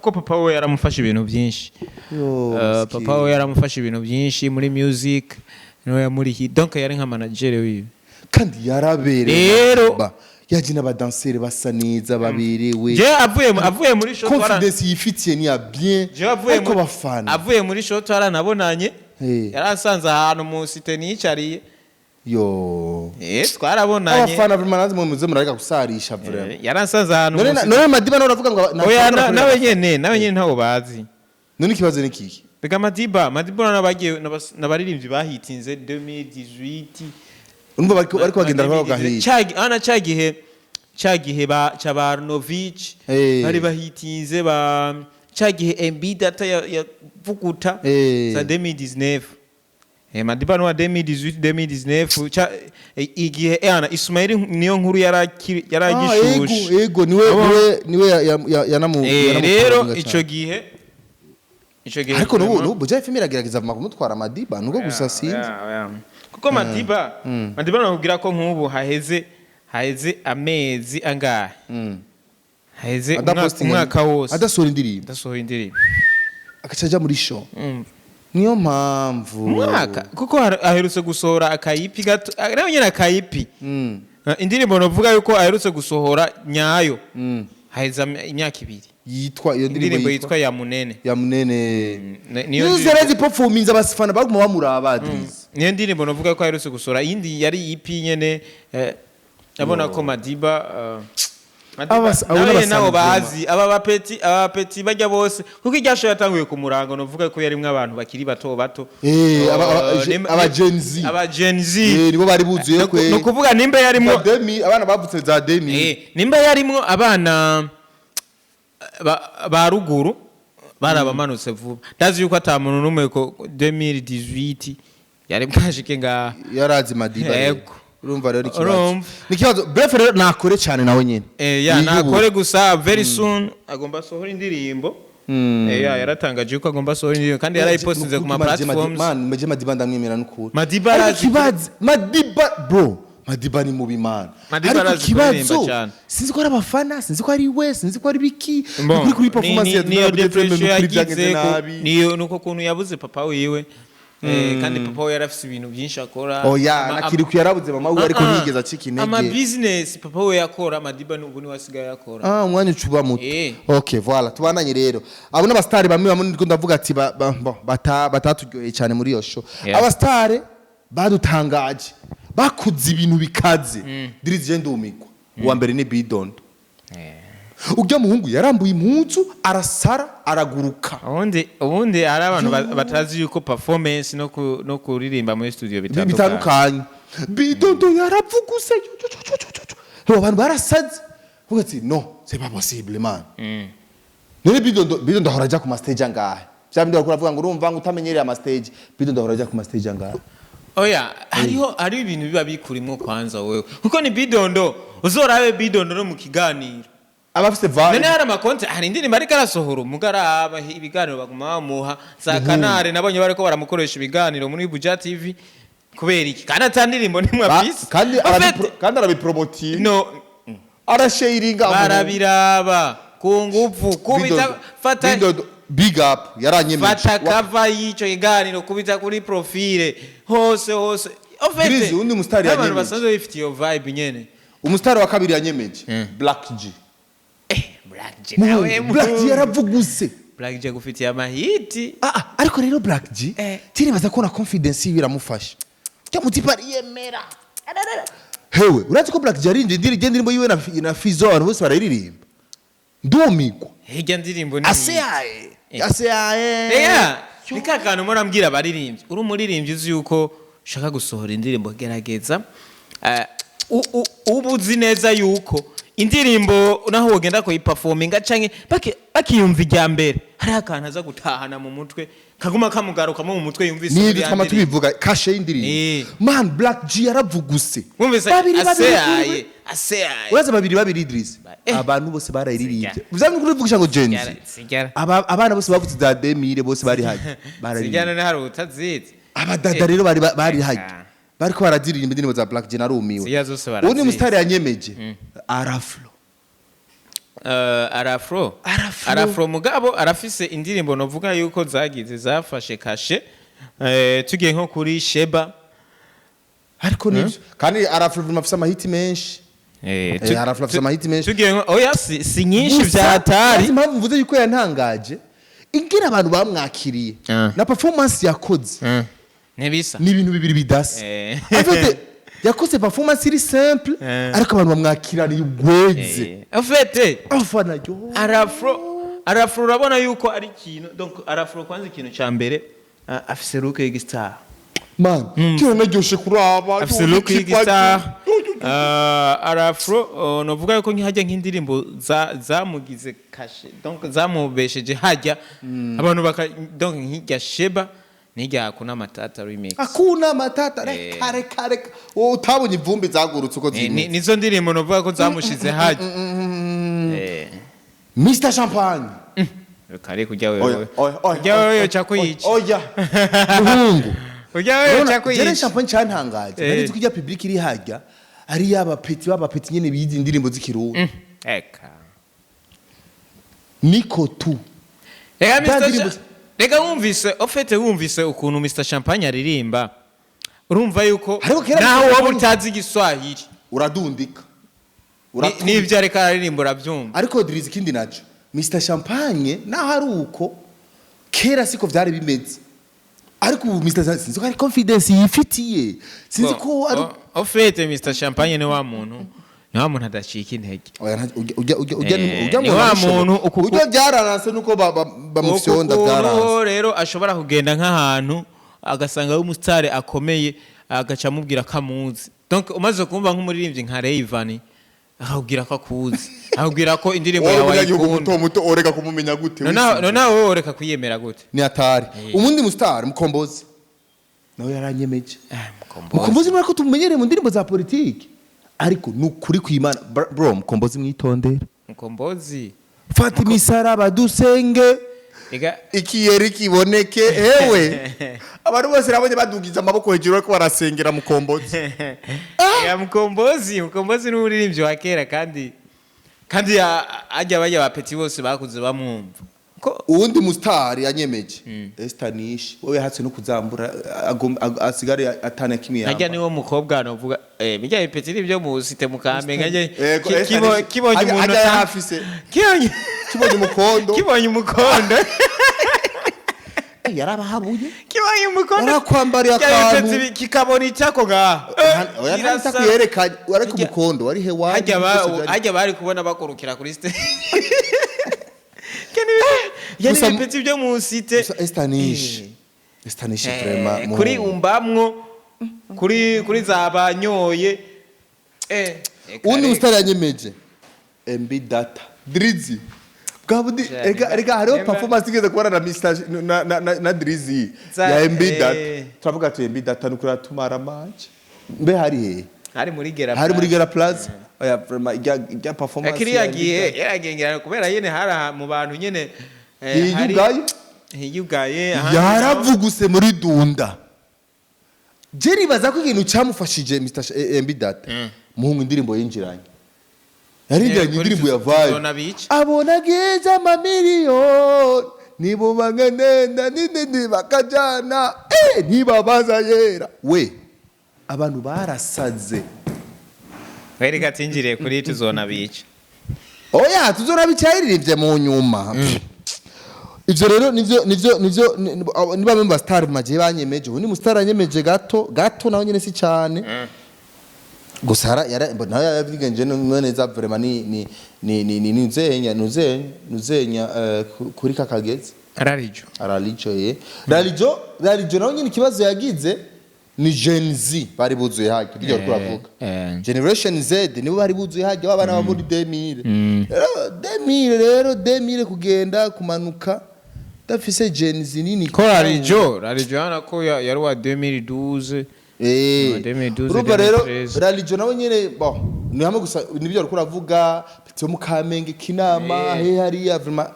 ko papa we yaramufashe ibintu byinshi. Yo, masikini. Papa we yaramufashe ibintu byinshi muri music, niwe yamurihi, donc yari nka manager wiwe. Kandi yaraberewe. Rero- Ba, yaje n'abadanseri basa neza, baberewe. Je avuye muri show twara Confidence yifitiye ni ya bien. Je avuye Ariko abafana avuye muri show twaranabonanye. Yaransanze ahantu mu cité niyicariye. Yo. Twarabonanye. Abafana vraiment nazi muze murareka gusarisha vraiment. Yaransanze ahantu None mu cité. none Madiba nawe uravuga ngo Oya, nawe nyene ntawo bazi. None ikibazo ni kiki? Reka Madiba n'abagiye n'abaririmbyi bahitinze 2018. Urumva bariko bagenda bagahiye. Ana cya gihe ba cya ba Arnovich bari bahitinze, ba cya gihe MB Data yavuguta za 2019. Madiba no 2018 2019 igihe ana Ismail niyo nkuru yaragishushe. Ego, ego, niwe niwe yanamu Rero yanamu ico gihe Ariko nubu Buja FM iragerageza kumutwara Madiba, nuko gusa sinzi. Ya. Kuko Madiba nakubwira ko nk'ubu haheze amezi angahe, haheze Adapostinga- umwaka wose adasohora indirimbo. Adasohora indirimbo. Agaca aja muri show. Niyo mpamvu. Umwaka, kuko aherutse gusohora aka EP gato, nawe nyine aka EP. Indirimbo novuga yuko aherutse gusohora nyayo haheze imyaka 2. Yitwa iyo Indirimbo ndirimbo yitwa ya Munene. Ya Munene. Niyo nizo ndirimbo- yaraziperforminze, abafana baguma bamuraba Drizzy. Niyo ndirimbo novuga ko aherutse gusohora. Iyindi yari EP nyene. Abona ko Madiba Abo Nawe n'abasani nabo vraiment. Bazi aba ba petits bajya bose, kuko irya show yatanguye ku murango, novuga ko yarimwo abantu bakiri bato bato. Aba Gen Z. Aba Gen Z. Nibo bari buzuye kwe. No kuvuga nimba yarimwo Za demi, abana bavutse za demi. Nimba yarimwo abana ba ruguru, barabamanutse vuba. Ndazi yuko ata muntu n'umwe ko 2018 yari bwashike ngaha. Yarazi Madiba rero. Yego. Urumva rero ikibazo Urumva. ni ikibazo. Bref rero, nakore cyane nawe nyene. Ya. Yiyubure. Nakore gusa, very soon agomba asohora indirimbo. Ya, yaratangaje yuko agomba asohora indirimbo kandi yarayipostinze ku ma platforms. Man, meje Madiba ndamwemera n'ukuri. Madiba Ariko arazi ikibazo, Madiba bro, Madiba ni mubi man. Madiba Ariko arazi kuririmba ikibazo, cyane. sinzi ko ari abafana, sinzi ko ari we, sinzi ko ari biki. Bon, Kuri performance ya niyo Duna depression nukuri yagize byagenze nabi. Niyo nuko kuntu yabuze papa wiwe, kandi papa we yarafise ibintu byinshi akora. Oya, nakiri yarabuze mama we, ariko ntiyigeze acika intege. Ama business papa we yakora, Madiba n'ubu niwe asigaye akora. Ah, umwanya ucuba muto. Okay, voilà, tubandanye rero. Abo n'abastari bamwe bamwe ndiko ndavuga ati bon, bataturyoheye cyane muri iyo show. Abastari badutangaje, bakuze ibintu bikaze. Dirize, je ndumigwa. Uwa mbere ni Bidondo. Ujya muhungu yarambuye impuzu, arasara, araguruka. Ubundi hari abantu batazi yuko performance no kuririmba muri studio bitandukanye. Bitandukanye. Bidondo yaravuguse. Abo bantu barasaze. Vuga ati no, c'est pas possible man. None Bidondo ahora ajya ku ma stage angahe? Bya bindi bakora, avuga ngo urumva ngo utamenyereye ama stage. Bidondo ahora ajya ku ma stage angahe? Oya, hariho ibintu biba bikurimwo kwanza wewe, kuko ni Bidondo. Uzorabe Bidondo no mu kiganiro. Aba afise vibe. None hari amakonti, hari indirimbo ariko arasohora, umugaraba ibiganiro baguma bamuha za kanare. Nabonye bariko baramukoresha ibiganiro muri Buja TV. Kubera iki? Kandi ata ndirimbo nimwe afise. Kandi En fait, kandi arabipromotinga. No. Arasharinga. Barabiraba ku nguvu, kubita, fata. Bidondo, big up, yaranyemeje. Fata cover y'ico kiganiro, kubita kuri profile hose hose. En fait, Drizzy, undi mustari n'abantu yanyemeje. basanzwe bifitiye iyo vibe nyene. Umusitari wa kabiri yanyemeje, Black G. Black G nawe. Muhungu, Black G yaravuguse. Black G agufitiye amahiti. Ah, ah, ariko rero Black G, tiribaza ko na confidence yiwe iramufasha. Cyo mutipa ariyemera. Hewe, urazi ko Black G yarinje indirimbo yiwe na Fizo, abantu bose barayiririmba, ndumigwa. Hirya ndirimbo ni Aseyaye, aseyaye. Eya, ni ka kantu murambwira abaririmbyi. Uri umuririmbyi uzi yuko ushaka gusohora indirimbo, gerageza. Uba uzi neza yuko indirimbo naho wogenda kuyiperforminga canke bakiyumva ijya mbere, hariho akantu aza gutahana mu mutwe, kaguma kamugarukamo mu mutwe, yumvise Ni muri ya twama ndirimbo. tubivuga, kashe y'indirimbo. Man, Black G yaravuguse. Wumvise Babiri, babiri, aseyaye, aseyaye. Uraza babiri babiri, Idris. Abantu bose barayiririmbye. Uzamwe kuri vugisha ngo Gen Z. Sigara, sigara. Abana bose bavutse za 2000 bose bari hajya bararirimba. Sigara, hari utazizi. Abadada rero bari hajya, bariko baraziririmba indirimbo za Black G, narumiwe. Ziriya zose barazizi. Undi musitari yanyemeje, Araflo. Arafro. Arafro. Arafro mugabo arafise indirimbo novuga yuko zagize zafashe kashe, tugiye nko kuri Sheba. Ariko nivyo, kandi Araflo afise amahiti menshi. Arafro afise amahiti menshi. Tugiye nko, oya, si nyinshi Gusa, vya hatari. urazi impamvu mvuze yuko yantangaje? Ingene abantu bamwakiriye na performance yakoze Ntibisa. ni ibintu bibiri bidasa. En fait, yakoze performance iri simple, ariko abantu bamwakiraniye ubweze. En fait, Abafana yo. Arafro urabona yuko ari ikintu, donc Arafro kwanza ikintu ca mbere, afise look y'igistar. Man, kira naryoshe kuraba. Afise look y'igistar. Arafro, novuga yuko nkihajya nk'indirimbo zamugize kashe, donc zamubesheje hajya abantu baka, donc nk'irya Sheba n'irya Hakuna Matata remix. Hakuna Matata, reka reka reka, wowe utabonye ivumbi zagurutse uko zimeze. Nizo ndirimbo novuga ko zamushize hajya. Mr Champagne. Kare kujya Oya, wewe, oya, oya, kujya wewe oya, cha kuyica. Oya, muhungu. Kujya wewe cha Jere kuyica. Champagne cyantangaje, nari nzi ko ijya public iri hajya ari yaba petits, baba petits nyene bize indirimbo z'ikirundi. Eka. Niko tu. Reka Bya Mr. ndirimbo. Reka wumvise, au fait wumvise ukuntu Mr Champagne aririmba, urumva yuko Ariko kera naho Mr. wowe Champagne- utazi igiswahili, Uradundika. Uratundika. n'ibyo ariko aririmba urabyumva. Ariko diriza ikindi naco, Mr Champagne naho ari uko, kera siko vyari bimeze, ariko ubu Mr sinzi ko ari confidence yifitiye, sinzi ko ari Au fait, Mr Champagne ni wa muntu Ni wa muntu adacika intege. Oya, ujya ujya Ni wa muntu ujya byaranse nuko bamufyonda byaranse. Uku rero ashobora kugenda nk'ahantu agasanga ari umusitari akomeye, agaca amubwira ko amuzi. Donc umaze kumva nk'umuririmbyi nka Rayvanny akakubwira ko akuzi, akakubwira ko indirimbo Wowe yawe umunyagihugu ayikunda, muto muto oreka kumumenya gute? Noneho wowe ureka kwiyemera gute? Ni atari umundi musitari Mukombozi nawe yaranyemeje. Mukombozi. Mukombozi nubwo ko tumumenyereye mu ndirimbo za politiki, ariko ni ukuri kw'Imana, bro, Mukombozi mwitondere. Mukombozi. Fata imisaraba dusenge Ega. Ikiyeri kiboneke. Ewe, abantu bose nabonye badugiza amaboko hejuru ariko barasengera Mukombozi. Ya, Mukombozi, Mukombozi ni umuririmbyi wa kera, kandi ajya bajya ba petit bose bakuze bamwumva ko. Uwundi musitari yanyemeje, Esther Nish, wowe yahatse no kuzambura asigare atana kimwe Najya yamba. niwo mukobwa novuga bijya ipeti nibyo mu cité mu Kamenge ajya Yego, Esther Nish. kibonye umuntu Ajya yafise. Kibonye Kibonye umukondo. Kibonye umukondo. Yarabahabuye. Kibonye umukondo. Yarakwambariye Bijya akantu. ipeti kikabona icyako ngaha. Oya, Kirasa. ntakuyerekanye ariko umukondo wari he wari Hajya byose byari- hajya bari kubona bakorokera kuri stage. Yani ibipeti byo mu cité. Gusa Esther Nish, Esther Nish vraiment Kuri umbamwo kuri za banyoye Uwundi musitari yanyemeje, MB Data, Drizzy bwa bundi. Rega hariho performance igeze kubona na Mr na Drizzy ya MB Data, turavuga ati MB Data nuko uratumara match. Mbe hari he? Hari muri Gera. Hari muri Gera Plaza. Oya, vraiment ijya performance Kiriya ya MB gihe Data. yaragengera kubera nyene hari mu bantu nyene Hiyugaye. Hiyugaye ahandi Yaravuguse muri Dunda. Je nibaza ko ikintu cyamufashije Mr MB Data, muhungu, indirimbo yinjiranye, yarinjiranye Kuri indirimbo ya vibe. Tuzona bica. Abona geza amamiliyoni nibo bangenenda nini bakajana ntibabaza yera we, abantu barasaze. Wereka atinjiriye kuri Tuzona bica. Oya, Tuzona bica yaririmbye mu nyuma. Ivyo rero nivyo ni bamwe mu bastar magiye banyemeje. Ubu ni mustar anyemeje gato gato, nawe nyene si cyane gusa yara mbona nawe yabigenje neza vraiment. Ni nuzenya kuri kakagezi. Ararijo. Aralijo ye, Ralijo, Ralijo nawe nyine ikibazo yagize ni Gen Z bari buzuye hajya iryo turavuga. Generation Z nibo bari buzuye hajya, babana bo muri 2000 rero, 2000 rero, 2000 kugenda kumanuka dafise Gen Z nini. Ko Rarijo hana ko yari wa 2012. 2012, Urumva rero 2013. Ralijo nawe nyene, bon, ni hamwe gusa nibyo ariko uravuga petit mu Kamenge, Kinama, he hariya vraiment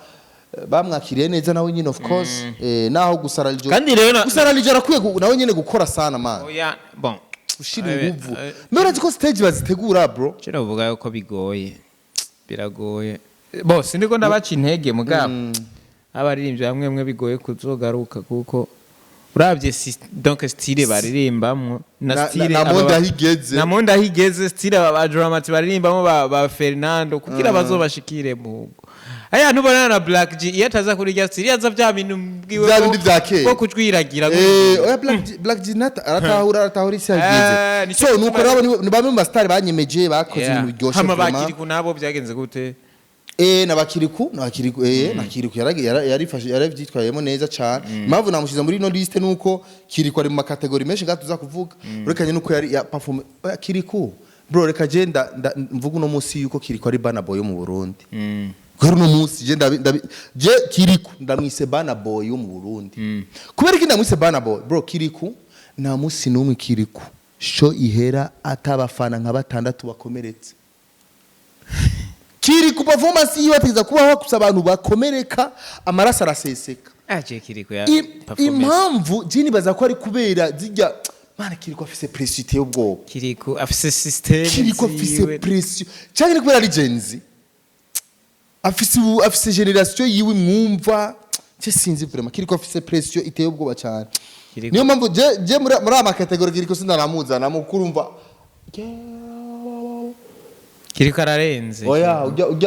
bamwakiriye neza nawe nyine, of course, naho gusa Ralijo Kandi rero gusa Ralijo arakwiye nawe nyene gukora sana, man. Oya, bon. Gushira inguvu mbere, urazi ko stage bazitegura, bro. Cyo uvuga yuko bigoye, biragoye. Bo sindiko ndabaca intege, mugabo abaririmbyi bamwe bamwe bigoye kuzogaruka, kuko urabye donc style baririmbamwo na style na monde aho igeze. Na monde aho igeze, style aba ba Dramati baririmbamo, ba Fernando, kugira bazobashikire mu aya ntubona na Black G iyo ataza kuri rya style yaza bya bintu bwiwe Bya bindi vya kera. Ko kujwiragira. Oya, Black G nata aratahura isi yagize. Nicyo So nuko gituma- rero ni bamwe mu bastar banyemeje bakoze ibintu biryoshe Hama vraiment. Bakiriku nabo byagenze gute? Nabakiriku nakiriku yarifashe, yaravyitwayemo neza cyane. Impamvu namushize muri ino liste nuko Kiriku ari mu makategori menshi ngaha tuza kuvuga, urekanye nuko yari ya perform. Oya, Kiriku bro, reka je mvuga uno munsi yuko Kiriku ari Burna Boy yo mu Burundi. Guhera uno munsi je je Kiriku ndamwise Burna Boy yo mu Burundi. Kubera iki ndamwise Burna Boy, bro? Kiriku nta munsi n'umwe Kiriku show ihera atabafana nka batandatu bakomeretse. Kiriku performance yiwe ategeza kubaho gusa abantu bakomereka, amaraso araseseka. Aje Kiriku ya performance. Impamvu je nibaza ko ari kubera zijya mana, Kiriku afise pression iteye ubwoba. Kiriku afise system Kiriku afise ziwe. pression cyangwa ni kubera ari Gen Z, afise generation yiwe mwumva. Je sinzi vraiment, Kiriku afise pression iteye ubwoba cyane. Niyo mpamvu je muri aya makategori Kiriku sindaramuzana mukurumva. Kiriko ararenze. Oya,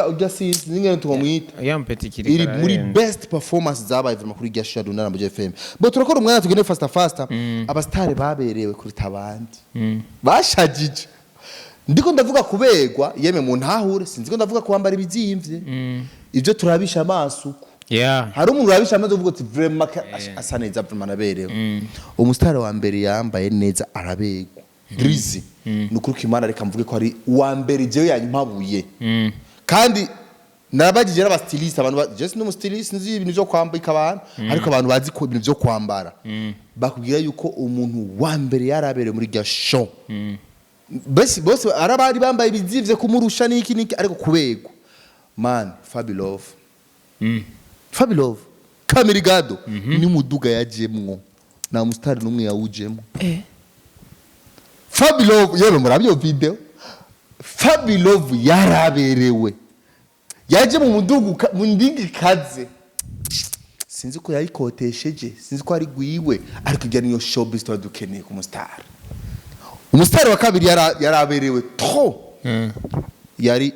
ujya sinzi n'ingene tumwita. Ya mpeti Kiriko Iri muri ararenze. best performance zabaye vraiment kuri irya show na Buja FM. Bo turakora umwanya tugende faster faster. Abastare baberewe kuruta abandi bashajije. Ndiko ndavuga kuberwa, yeme mu ntahure, sinzi ko ndavuga kwambara ibizimvye. Ibyo turabisha amaso uko. Hari umuntu urabisha amaso uvuga uti: "Vraiment asa neza, vraiment araberewe." Umusitari wa mbere yambaye neza araberwa, Drizzy. Ni ukuri ko Imana, reka mvuge ko ari uwa mbere jewe yanyimpabuye. Kandi narabagije n'aba styliste, abantu je sindi umu styliste, nzi ibintu byo kwambika abantu, ariko abantu bazi ko ibintu byo kwambara bakubwira yuko umuntu wa mbere yaraberewe muri rya show, bose bose arabari bambaye ibizimvye kumurusha n'iki n'iki, ariko kuberwa, man, Fabilove. Fabilove Kamirigado n'umuduga yajemwo, nta musitari n'umwe yawujemwo. Fabilove, yewe murabyo video, Fabilove yaraberewe, yaje mu mudugu mu ndingi kaze. Sinzi ko yayikotesheje, sinzi ko ari gwiwe, ariko ibyo niyo showbiz tuba dukeneye ku musitari. Umusitari wa kabiri yaraberewe trop yari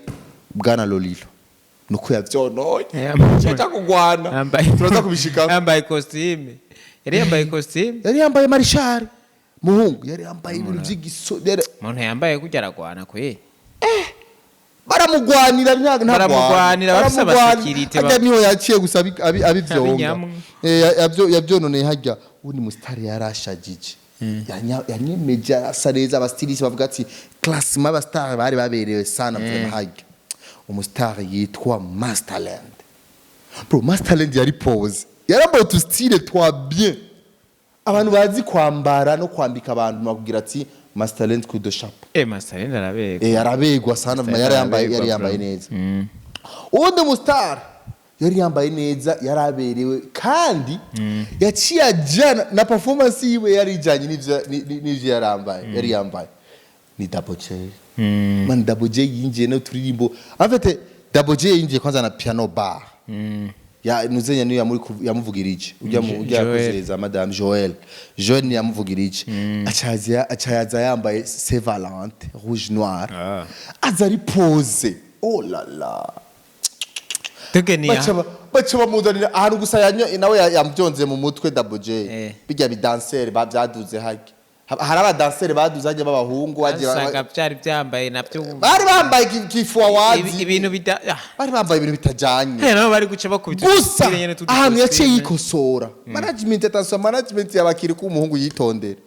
bwana Lolilo, nuko yavyononye cyaca kugwana. Turaza kubishikako. Yambaye costume, yari yambaye costume. Yari yambaye marishari, muhungu, yari yambaye ibintu by'igiso Umuntu yambaye kurya aragwana kwe. Baramugwanira Baramugwanira, bafise aba sécurité. Hajya niho yaciye gusa abivyonga. Abinyamwe. Yavyononeye hajya. Ubundi musitari yarashagije, yanyemeje, asa neza, aba styliste bavuga ati classement aba star bari baberewe sana vraiment hajya. Umusitari yitwa Masterland, bro, Masterland yari pose, yarambaye utu style twa bien. Abantu bazi kwambara no kwambika abantu bakubwira ati: "Masterland, coup de chapeau." Masterland arabegwa. Arabegwa sana. Masterland yari yambaye arabegwa, yari yambaye bro. neza. Uwundi mustar yari yambaye neza, yaraberewe, kandi yaciye ajana na performance yiwe, yari ijanye n'ivyo yari yambaye, ni Double J. Man, Double J yinjiye no turirimbo. En fait, Double J yinjiye kwanza na piano bar ya nuzenya, niyo yamuvugirije ujya mu ujya Joel. yakozereza madame Joel. Joel niyo yamuvugirije, acayaza yambaye Saint Valentin rouge noir. Aza ari pose, oh la la. Tugeniya. Baca bamuzanira ahantu gusa nawe yamubyonze mu mutwe Double J. Bijya bidanseri byaduze hajya. Hari abadanseri baduze hajya b'abahungu bagiye Usanga byari byambaye nabyo. Bari bambaye kifuwa wazi. Ibintu bida Bari bambaye ibintu bitajanye. Nabo bari guca bakubita Gusa udupira nyene ahantu yaciye tw'udukositime. yikosora, management, attention, management yabakiri ko umuhungu yitondera.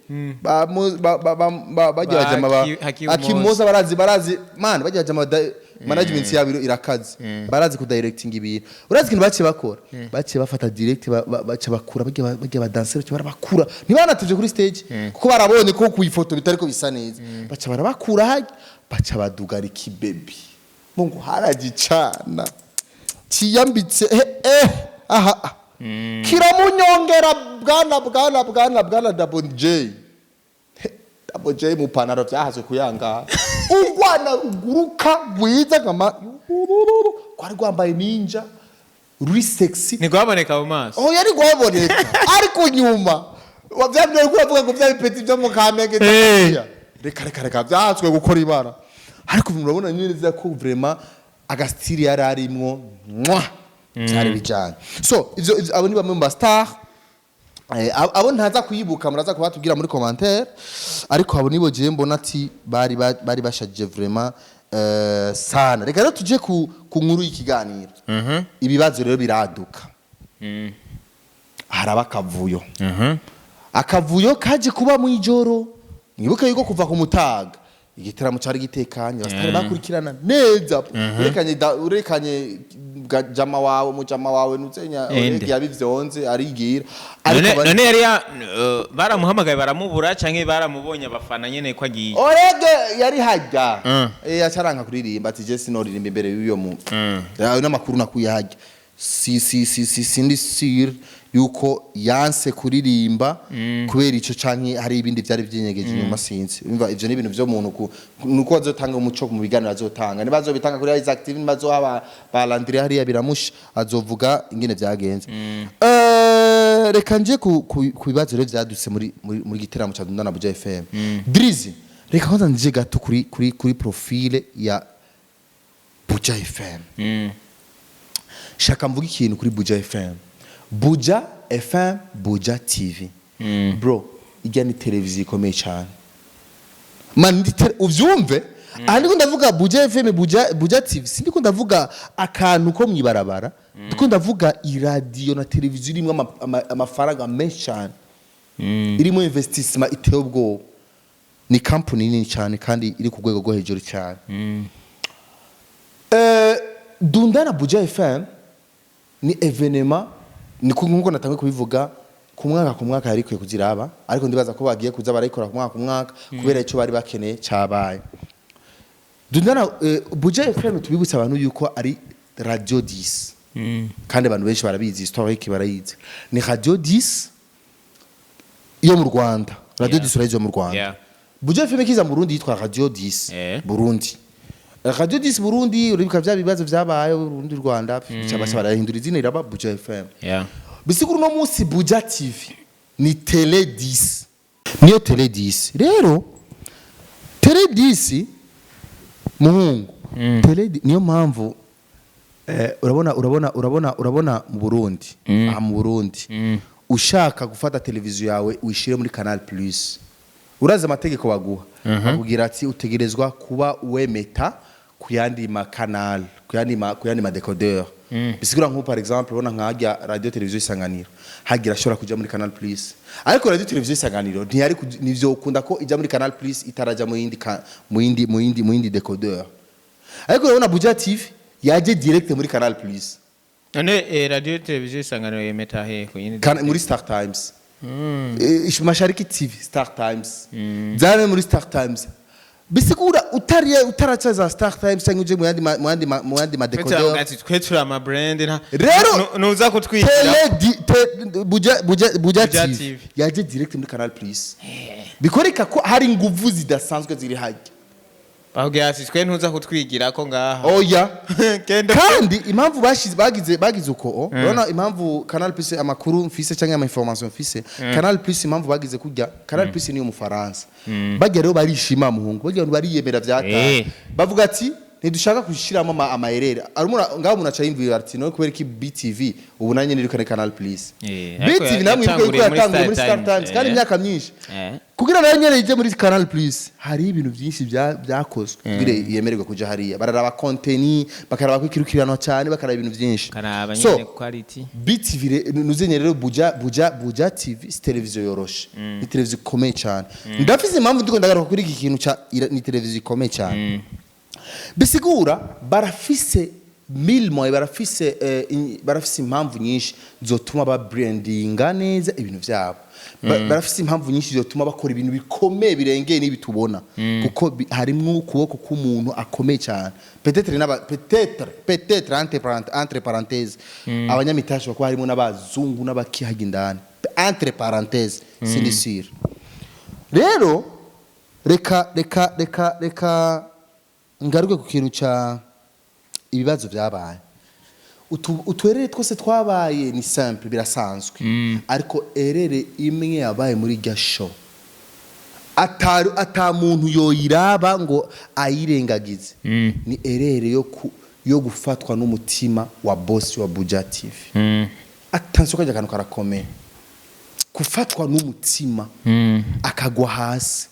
Ba mu- ba ba ba ba- bajya bajama ba Hakimoza. Akimoza, barazi man, bajya bajama management yabo irakaze, barazi ku directing ibintu. Urazi ikintu baciye bakora? Baciye bafata direct baca bakura bajya badansera, baca barabakura, ntibanatevye kuri stage, kuko barabonye ko ku ifoto bitariko bisa neza. Baca barabakura hajya, baca badugarika ibebi. Mungu, haragicana kiyambitse aha ah. Kiramunyongera bwana Double J. Double J mu panaro byahazwe kuyanga urwana ruguruka rwiza nkama kwari rwambaye ninja ruri sexy. Ntigwaboneka mu maso. Oh, yari guhaboneka, ariko nyuma wabyabwiye ko bavuga ngo byari petit byo mu Kamenge. Reka reka reka, byahatswe gukora ibara, ariko murabona neza ko vraiment aga style yari arimwo, mwa byari bijanye. So ivyo abo ni bamwe mu ba star. Abo ntaza kuyibuka, muraza kubatubwira muri commentaire, ariko abo nibo jewe mbona ati bari bashajije vraiment sana. Reka rero tuje ku nkuru y'ikiganiro. Ibibazo rero biraduka, haraba akavuyo. Akavuyo kaje kuba mu ijoro. Mwibuke yuko kuva ku mutaga igitaramo cari gitekanye, abasitari bakurikirana neza. Urekanye jama wawe, mujama wawe nuzenya. Ende. Oregi yabivyonze arigira, ariko None none yari baramuhamagaye baramubura, canke baramubonye abafana nyene ko agiye? Orege yari hajya. Acaranka kuririmba, ati: "Je sinoririmba imbere y'uyo muntu." Ayo n'amakuru nakuye hajya. Si si si si sindi sûr yuko yanse kuririmba kubera ico canke hari ibindi vyari vyinyegeje inyuma, sinzi. Umva, ivyo ni ibintu vyo muntu ku nuko bazotanga umuco mu biganiro azotanga, niba azobitanga kuri Isaac TV, niba azoha ba Landry hariya biramusha, azovuga ingene vyagenze. Reka nje ku bibazo rero vyadutse muri giteramo ca Dunda na Buja FM. Drizzy, reka kwanza nje gato kuri profile ya Buja FM. Shaka mvuga ikintu kuri Buja FM, Buja FM, Buja TV. Bro, ijya ni televiziyo ikomeye cyane man, uvyumve. Aha ndiko ndavuga Buja FM, Buja TV, sindiko ndavuga akantu ko mwibarabara, ndiko ndavuga iradiyo na televiziyo irimo amafaranga menshi cyane, irimo investissement iteye ubwoba. Ni company nini cyane kandi iri ku rwego rwo hejuru cyane. Dunda na Buja FM ni événement, ni nkuko natangiye kubivuga, ku mwaka ku mwaka yari ikwiye kuziraba, ariko ndibaza ko bagiye kuza barayikora ku mwaka ku mwaka kubera icyo bari bakeneye cyabaye. Dunda na Buja FM, tubibutsa abantu yuko ari Radio 10, kandi abantu benshi barabizi, historique barayizi. Ni Radio 10 yo mu Rwanda, Radio 10 urayizi, yo mu Rwanda. Buja FM kiza mu Burundi yitwa Radio 10 Burundi. Radio 10 Burundi, uribuka bya bibazo byabaye Burundi Rwanda, cyabasha barahindura izina, iraba Buja FM. Bisigura uno munsi Buja TV ni Tele 10, niyo Tele 10. Rero Tele 10, muhungu, Tele niyo mpamvu urabona mu Burundi, aha mu Burundi, ushaka gufata televiziyo yawe uyishire muri Canal Plus, urazi amategeko baguha? Bakubwira ati utegerezwa kuba wemeta ku yandi ma canal, ku yandi ma décodeur. Bisigura nko par exemple ubona nkajya Radio Televiziyo Isanganiro, hagira ashobora kuja muri Canal Plus, ariko Radio Televiziyo Isanganiro ntiyari nivyo ukunda ko ijya muri Canal Plus itaraja mu yindi mu yindi décodeur. Ariko urabona Buja TV yaje direct muri Canal Plus. None Radio Televiziyo Isanganiro yemeta he ku yindi? Muri Star Times. Mashariki TV, Star Times, zane muri Star Times. Bisigura utariye utaraca za Star Times cyangwa uje mu yandi ma décodeur. Ati twe turi ama brand nta Rero nuza kutwigira. Tele di, te, Buja Buja TV TV. yaje direct muri Canal Plus, bikoreka ko hari inguvu zidasanzwe ziri hajya. Bakubwira ati twe ntuza kutwigira ko ngaha. Oya. Genda. Kandi impamvu bashize bagize uko, urabona impamvu Canal Plus, amakuru mfise cyangwa ama information mfise, Canal Plus impamvu bagize kurya, Canal Plus niyo Mufaransa bajya. Rero barishima, muhungu, bajya bariyemera vyata. Bavuga ati ntidushaka gushiramo ama erreur arumura ngaho. Umuntu aca yimvira ati no kubera iki BTV ubu nanye nirukane Canal Plus? Ariko BTV namwe ivuga yuko yatanguriye muri yatanguye muri Star Star Times, Times kandi imyaka myinshi. Kugira nayo nyene ije muri Canal Plus, hari ibintu byinshi byakozwe kugira yemererwe kuja hariya. Bararaba contenu, bakaraba ko ikirukiranwa cyane, bakaraba ibintu byinshi. Karaba So nyene quality. BTV nuzenye rero Buja TV si televiziyo yoroshe, ni televiziyo ikomeye cyane. Ndafise impamvu ndiko ndagaruka kuri iki kintu ca ni televiziyo ikomeye cyane. Bisigura barafise mille moyens, barafise barafise impamvu nyinshi zotuma ba brandinga neza ibintu vyabo. Barafise impamvu nyinshi zotuma bakora ibintu bikomeye birengeye n'ibi tubona, kuko harimwo ukuboko k'umuntu akomeye cyane. Peut-être n'aba peut-être entre parenthèses abanyamitahe kuba harimo n'abazungu n'abakihaga indani, entre parenthèses, sindi sûr. Rero reka ngaruke ku kintu ca ibibazo byabaye. Utu erreur twose twabaye ni simple, birasanzwe, ariko erreur imwe yabaye muri rya show atari ata muntu yoyiraba ngo ayirengagize, ni erreur yo gufatwa n'umutima wa boss wa Buja TV. Attention, kajya akantu karakomeye, gufatwa n'umutima akagwa hasi.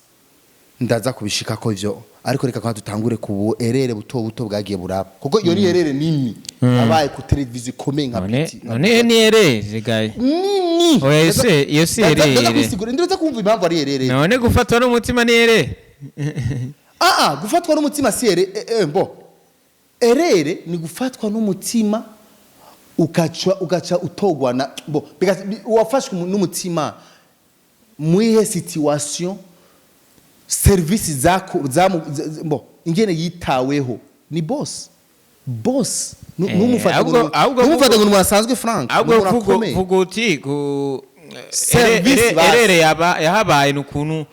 Ndaza kubishikako ivyo, ariko reka kwa dutangure ku erreur buto buto bwagiye buraba, kuko iyo ni erreur nini abaye ku televiziyo ikomeye nka None PT none ni erreur zigaye? Nini. Oya, iyo si Ndaza erreur. kwisigura, ndaza kumva impamvu ari erreur. None gufatwa n'umutima ni erreur? Ah, gufatwa n'umutima si erreur. Bo erreur ni gufatwa n'umutima ugaca utogwa na bo wafashwe n'umutima muihe situation, service zako zamu bo ingene yitaweho ni boss. Boss numufata ahubwo numufata ngo ni asanzwe, Frank, ahubwo ni umuntu akomeye. Vuga uti ku Service basi. Erreur yahabaye ni ukuntu,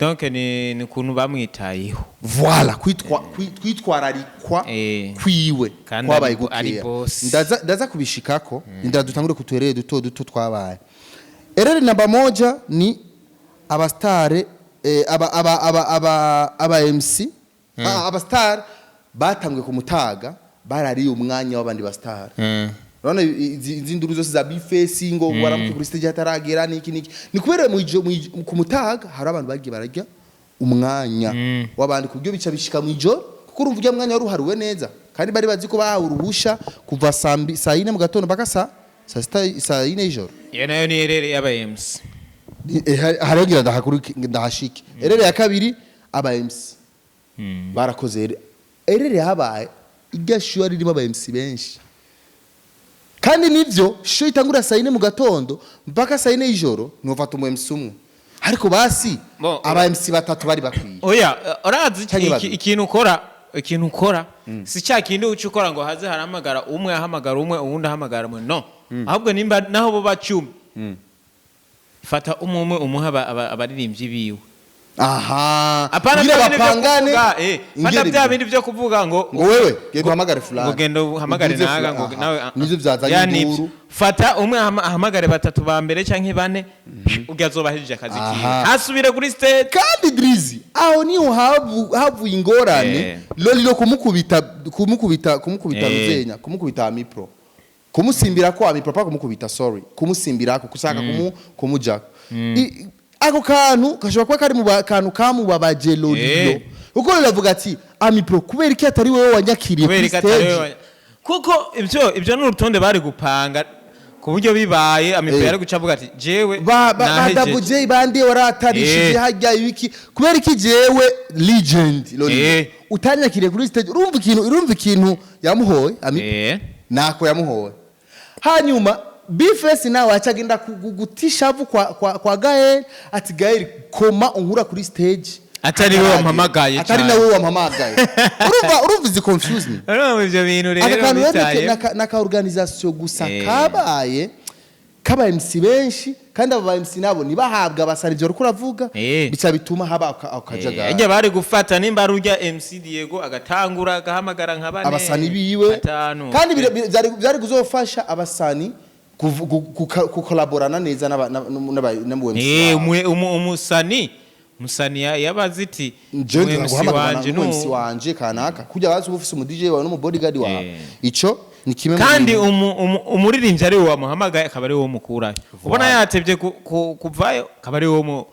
donc ni ukuntu bamwitayeho. Voilà, kwitwararikwa kwiwe Kandi kwabaye ari gukeya. boss. Ndaza kubishikako. Ndira dutangure ku tu erreur duto duto twabaye. Erreur namba moja ni aba star, aba MC, aba star batanguye ku mutaga, barariye umwanya w'abandi ba star. Urabona izi nduru zose za bifesi ngo waramuke kuri stage hataragera, niki niki, ni kubera ku mutaga hari abantu bagiye barajya. Umwanya w'abandi ku buryo bica bishika mu ijoro, kuko urumva ujya mwanya wari uhariwe neza, kandi bari bazi ko bahawe uruhusha kuva saa 4 mu gatondo mpaka saa 6, saa 4 y'ijoro. Iyo nayo ni erreur y'aba MC. Hariho ndahashike. Erreur ya kabiri, aba MC barakoze erreur yabaye irya show ririmo aba MC benshi, kandi nivyo show itangura saa 4 mu gatondo mpaka saa 4 y'ijoro, ntiwafata umu MC umwe, ariko basi Bon, aba MC batatu bari bakwiye. Oya, urazi Canke babiri. Ikintu ukora si cya kindi uca ukora ngo haze harahamagara umwe, ahamagara umwe, uwundi ahamagara umwe. No, ahubwo nimba naho bo bacumi, fata umwe umwe, umuha abaririmbyi biwe. Aha. Apana kugira bya bindi byo bapangane. kuvuga, fata Ingene bya bindi byo kuvuga ngo ngo wewe genda uhamagare fulani, ngo genda uhamagare uduze naga ngo fulani. nawe. Aha. Nivyo byazanye Ya, nibyo. induru. Fata umwe, ahamagare batatu ba mbere canke bane, ubwo azobahejeje akazi kiwe, ntasubire kuri stage. Kandi Drizzy, aho niho havuye ingorane. Lolilo kumukubita Ruzenya, kumukubita Amipro, kumusimbira ko Amipro pa kumukubita, sorry, kumusimbira ko kushaka kumujako. Ako kantu gashobora kuba kari mu kantu kamubabaje Lolilo, kuko Lolilo avuga ati: "Amipro, kubera iki atari wewe wanyakiriye Kubera kuri ko atari stage?" Kuko ibyo ni urutonde bari gupanga ku buryo bibaye Amipro yari guca avuga ati: "Jewe ba nahejeje." Double J bande waratarishije hajya ibiki, kubera iki jewe legend Lolilo utanyakiriye kuri stage? Urumva ikintu yamuhoye Amipro, nako yamuhoye. Hanyuma B-Face nawe aca agenda guta ishavu kwa Gael, ati: "Gael, koma unkura kuri stage Atari we wampamagaye atari cyane." nawe wampamagaye." Urumva izi confuse me. Urumva ibyo bintu Aka rero kantu rero bitaye naka organisation gusa kabaye kaba MC benshi, kandi aba ba MC nabo ntibahabwa abasara ivyo uriko uravuga, bica bituma haba akajagari. Ejya bari gufata nimba ari urya MC Diego agatangura agahamagara nka bane, Abasani biwe batanu. Kandi byari kuzofasha abasani kukolaborana neza n'aba MC wabo. Umusani yabaze iti Jewe umu MC nzaguhamagara wanje n'umu MC wanje kanaka, kujya bazi uba ufise umu DJ wawe n'umu bodyguard wawe. Ico ni kimwe mu Kandi bintu. Umuririmbyi ari we wamuhamagaye, akaba ari we mukurayo, ubona yatevye kuvayo, akaba ari we mu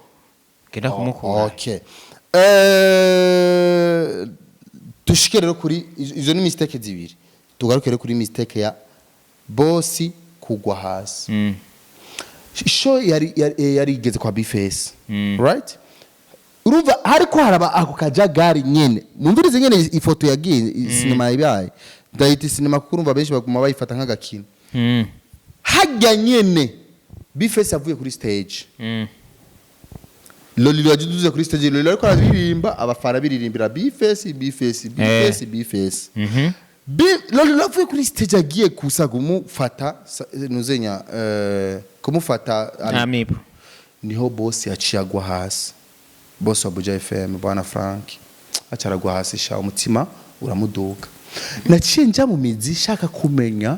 genda kumukura. Okay, dushike rero kuri izo ni mistake zibiri. Tugaruke rero kuri mistake ya bosi kugwa hasi. Show yari igeze kwa B-Face, right? Urumva hariko haraba ako kajagari nyene. Mumvirize nyene ifoto yagiye sinema yabaye, ndayita sinema kuko urumva benshi baguma bayifata nk'agakino. Hajya nyene B-Face avuye kuri stage, Lolilo yajuduze kuri stage. Lolilo ariko araririmba, abafana biririmbira B-Face, B-Face, B-Face, B-Face. Lolilo avuye kuri stage, agiye kusa kumufata nuzenya, kumufata Amipo. Niho boss yaciye agwa hasi. Boss wa Buja FM, bwana Frank, acaragwa hasi sha, umutima uramuduka. Naciye nja mu mizi shaka kumenya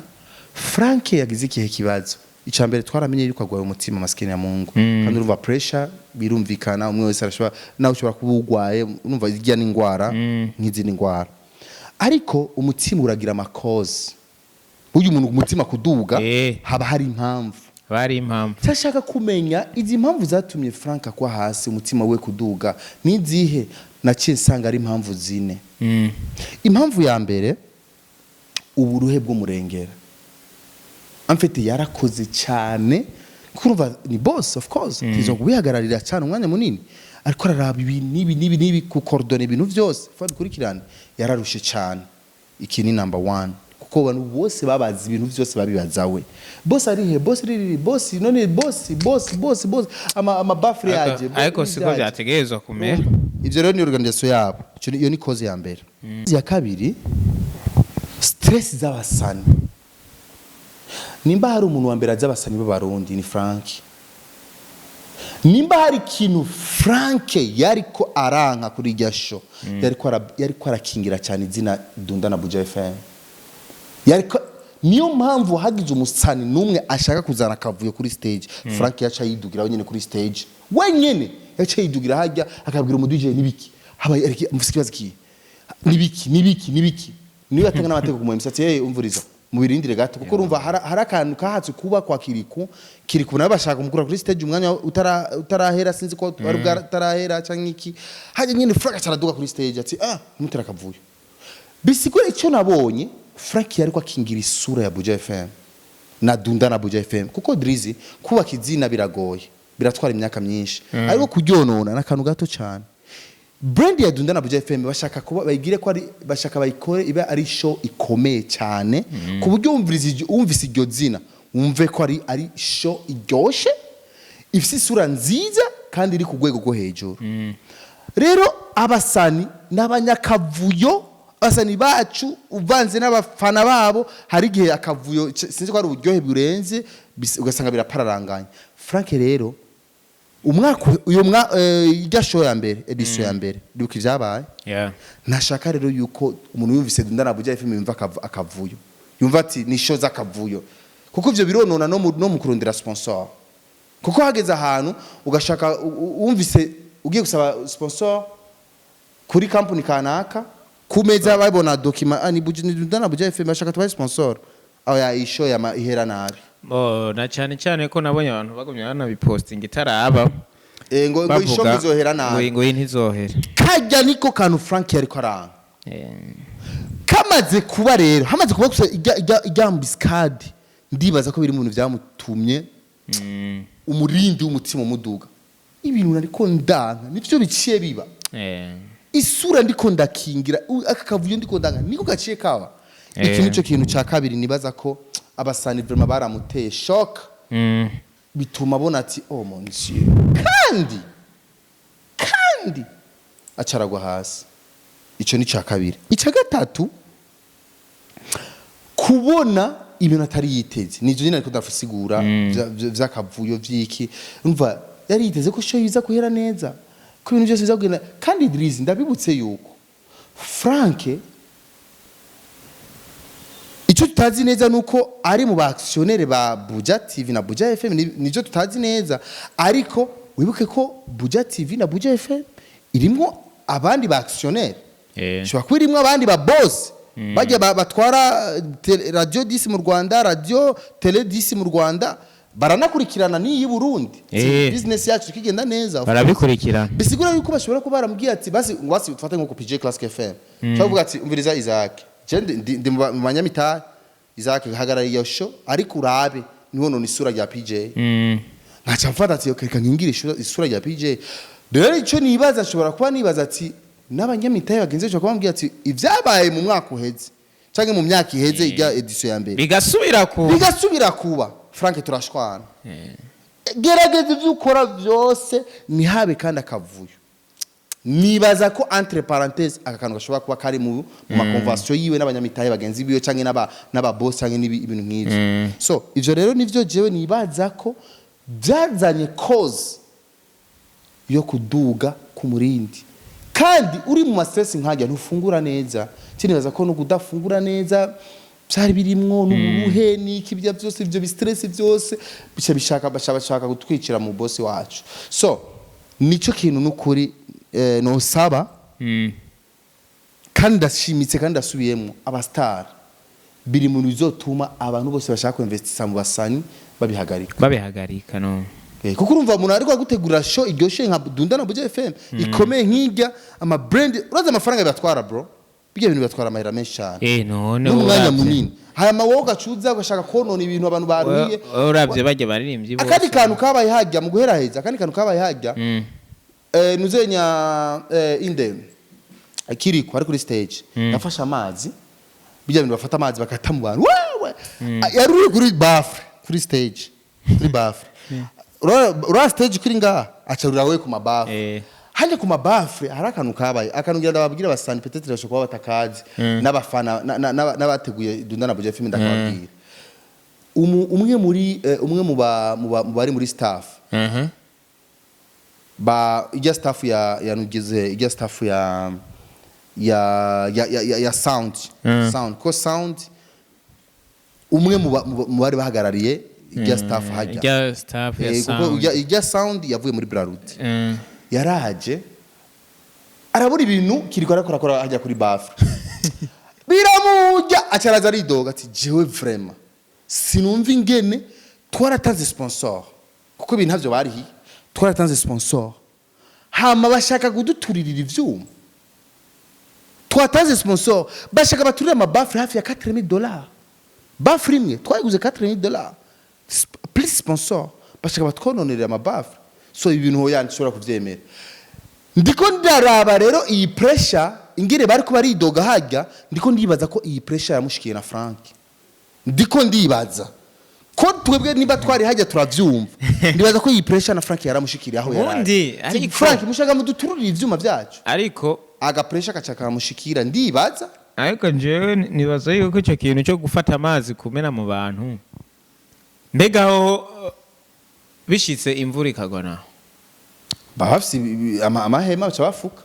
Frank yagize ikihe kibazo. Icya mbere, twaramenye yuko agwaye umutima, maskini ya Mungu, kandi urumva pressure, birumvikana, umwe wese arashobora, nawe ushobora kuba ugwaye, urumva irya n'ingwara nk'izindi ngwara, ariko umutima uragira amakozi. Burya umuntu umutima kuduga haba hari impamvu. Bari impamvu. Cyashaka kumenya izi mpamvu zatumye Frank akwa hasi, umutima we kuduga nizihe. Naciye nsanga ari impamvu zine. Impamvu ya mbere, uburuhe bw'umurengera. Amfite yarakoze cyane, kurumva ni boss, of course tizo kubihagararira cyane umwanya munini, ariko araraba ibi n'ibi n'ibi n'ibi, kukordona ibintu byose fa bikurikirane, yararushe cyane. Iki ni number one, kuko abantu bose babazi ibintu byose babibaza we: "Boss ari he? Boss riri, boss none, boss, boss, boss, boss." Ama baffle yaje Ariko siko byaje. byategerezwa kumera. Ivyo rero ni organisation yabo. Iyo ni cause ya mbere. Ya kabiri, stress z'abasani. Nimba hari umuntu wa mbere azi abasani b'Abarundi, ni Frank. Nimba hari ikintu Frank yariko aranka kuri irya show, yariko arakingira cyane izina Dunda na Buja FM. Yariko, niyo mpamvu hagize umusani n'umwe ashaka kuzana akavuyo kuri stage, Frank yaca yidugira wenyene kuri stage. Wenyene yaca yidugira hajya, akabwira umu DJ: "Nibiki habaye? Ariki mufise ikibazo kihe? Nibiki, nibiki, nibiki?" Niyo yatanga n'amategeko ku mu MC ati: "Hey, umvuriza." Mubirindire gato, kuko urumva hari akantu kahatse kuba kwa Kiriku. Kiriku nawe bashaka kumukura kuri stage umwanya utarahera, sinzi ko wari bwatarahera canke iki. Hajya nyine Frank acaraduga kuri stage ati: "Ah, mutera akavuyo." Bisigura icyo nabonye, Frank yariko akingira isura ya Buja FM na Dunda na Buja FM, kuko Drizzy, kubaka izina biragoye, biratwara imyaka myinshi, ariko kuryonona n'akantu gato cyane. Brand ya Dunda na Buja FM bashaka kuba bayigire ko ari, bashaka bayikore ibe ari show ikomeye cyane, ku buryo wumvise iryo zina wumve ko ari show iryoshe, ifise isura nziza kandi iri ku rwego rwo hejuru. Rero abasani n'abanyakavuyo, abasani bacu uvanze n'abafana babo, hari igihe akavuyo, sinzi ko ari uburyohe burenze, ugasanga birapararanganya. Frank rero umwaka uyo irya show ya mbere, edition ya mbere, ndibuka ivyabaye. Ntashaka rero yuko umuntu yumvise Dunda na Buja FM yumva akavuyo, yumva ati ni show z'akavuyo, kuko ivyo bironona no mu kurondera sponsor, kuko hageze ahantu ugashaka wumvise ugiye gusaba sponsor kuri company kanaka, ku meza babona document: "Ah, ni Buja, ni Dunda na Buja FM, bashaka tubaye sponsor." Aho ya ishow ya ihera nabi. Bo, na cyane cyane ko nabonye abantu bagumye banabipostinga itaraba. Ngo ishow Bavuga izohera nabi. Ngo iyi ntizohera. Kajya niko kantu Frank yariko aranga. Kamaze kuba rero, hamaze kuba gusa ijya embuscade, ndibaza ko biri mu bintu byamutumye umurindi w'umutima umuduga. Ibintu nariko ndanka nivyo biciye biba. Isura ndiko ndakingira, aka kavuyo ndiko ndanka niko gaciye kaba. Iki nico kintu ca kabiri nibaza ko abasani vraiment baramuteye choc, bituma abona ati: "Oh mon Dieu", kandi acaragwa hasi. Ico ni ca kabiri. Ica gatatu, kubona ibintu atari yiteze, nivyo nyine ariko ndafusigura vy'akavuyo vy'iki. Umva, yari yiteze ko show iza guhera neza, ko ibintu byose biza kugenda. Kandi Idris, ndabibutse yuko Frank, icyo tutazi neza nuko ari mu ba actionnaire ba Buja TV na Buja FM, nicyo tutazi neza. Ariko wibuke ko Buja TV na Buja FM irimwo abandi ba actionnaire, ishobora kuba irimwo abandi ba boss bajya batwara Radio 10 mu Rwanda, Radio Tele 10 mu Rwanda, baranakurikirana n'iyi Burundi. Business yacu ikigenda neza, of course. Barabikurikirana. Bisigura yuko bashobora kuba baramubwiye ati basi basi ufate nko ku PJ Classic FM, cyangwa uvuga ati: "Umviriza Isaac, je ndi mu banyamitari. Isaac, hagarara iyo show, ariko urabe niho none isura rya PJ." Nkaca mfata ati: "Okay, reka nkingire isura rya PJ." Rero icyo nibaza, ashobora kuba nibaza ati n'abanyamitari bagenzi bashobora kuba bamubwira ati ibyabaye mu mwaka uheze cyangwa mu myaka iheze, ijya edition ya mbere, bigasubira ku bigasubira kuba, Frank turashwana, gerageza ibyo ukora byose ntihabe kandi akavuyo. Nibaza ko entre parenthèses aka kantu gashobora kuba kari mu ma convention yiwe n'abanyamitahe bagenzi biwe, canke n'aba boss, canke ibintu nk'ivyo. So ivyo rero nivyo jewe nibaza ko byazanye cause yo kuduga ku murindi. Kandi uri mu ma stress nkajya ntufungura neza. Kinibaza ko no kudafungura neza byari birimwo n'uburuhe n'iki, bya byose ibyo bi stress byose bica bishaka bashaka gutwikira mu boss wacu. So nico kintu nukuri nosaba, kandi ndashimitse kandi ndasubiyemo, aba star biri mu bizotuma abantu bose bashaka kuinvestisa mu basani babihagarika. Babihagarika no. Kuko urumva umuntu ariko agutegurira show iryoshe nka Dunda na Buja FM, ikomeye nk'irya, ama brand, urazi amafaranga bibatwara, bro. Bijya bintu bibatwara amahera menshi cyane None n'umwanya uravye. munini. Hanyuma wowe ugacuza ugashaka konona ibintu abantu baruhiye. Uravye barya baririmbyi bose. Akandi kantu kabaye hajya mu guheraheza, akandi kantu kabaye hajya, nuzenya inde, Kiriko ari kuri stage yafashe amazi, bijya bintu bafata amazi bakata mu bantu, wewe yari uri kuri baffle, kuri stage, kuri baffle, ura stage kuri ngaha, acarura we ku ma baffle. Hajya ku ma baffle hari akantu kabaye, akantu ngira ndababwira abasani, peut-être bashobora kuba batakazi, n'abafana n'abateguye Dunda na Buja FM, ndakababwira. Umwe muri umwe mu bari muri staff, ba ijya staff ya nugize, ijya staff ya sound, sound ko sound, umwe mu bari bahagarariye ijya staff hajya, Ijya staff ya kuko sound. Ijya sound yavuye muri Brarudi, yaraje arabura ibintu Kiriko arakora hajya kuri baffle. Biramurya, acaraza aridoga ati: "Jewe vraiment sinumva ingene twaratanze sponsor, kuko ibintu ntavyo barihiye, twaratanze sponsor, hama bashaka kuduturirira ivyuma. Twatanze sponsor, bashaka baturire ama baffles hafi ya $4000. Baffle imwe twayiguze $4000 plus sponsor, bashaka batwononerera ama baffles. So ibintu hoya nshobora kuvyemera." Ndiko ndaraba rero iyi pressure ingene bariko baridoga hajya, ndiko ndibaza ko iyi pressure yamushikiye na Frank. Ndiko ndibaza ko twebwe niba twari hajya turavyumva, ndibaza ko iyi pressure na Frank yaramushikiriye aho yari. Ubundi, Ati, "Frank, mushaka mudutururire ivyuma vyacu." Ariko Aga pressure kaca kamushikira, ndibaza. Ariko njyewe nibaza yuko icyo kintu cyo gufata amazi kumena mu bantu, mbega aho bishitse imvura ikagwa naho? Baba bafise amahema, baca bafuka,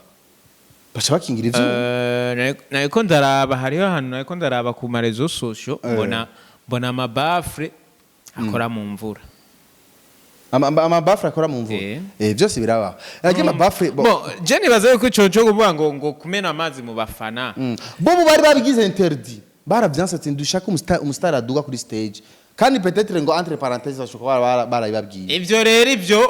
baca bakingira ivyuma. Nariko ndaraba, hariho ahantu nariko ndaraba ku ma réseaux sociaux, mbona ama baffles akora mu mvura. Ama baffles akora mu mvura? Eh. Byose birabaho. Ariko ama baffles Bon, je nibaza yuko ico cyo kuvuga ngo kumena amazi mu bafana. Bo bo bari babigize interdit, baravyanse ati dushaka umustar aduga kuri stage. Kandi peut-être ngo entre parenthèses bashobora kuba barabibabwiye. Ivyo rero ivyo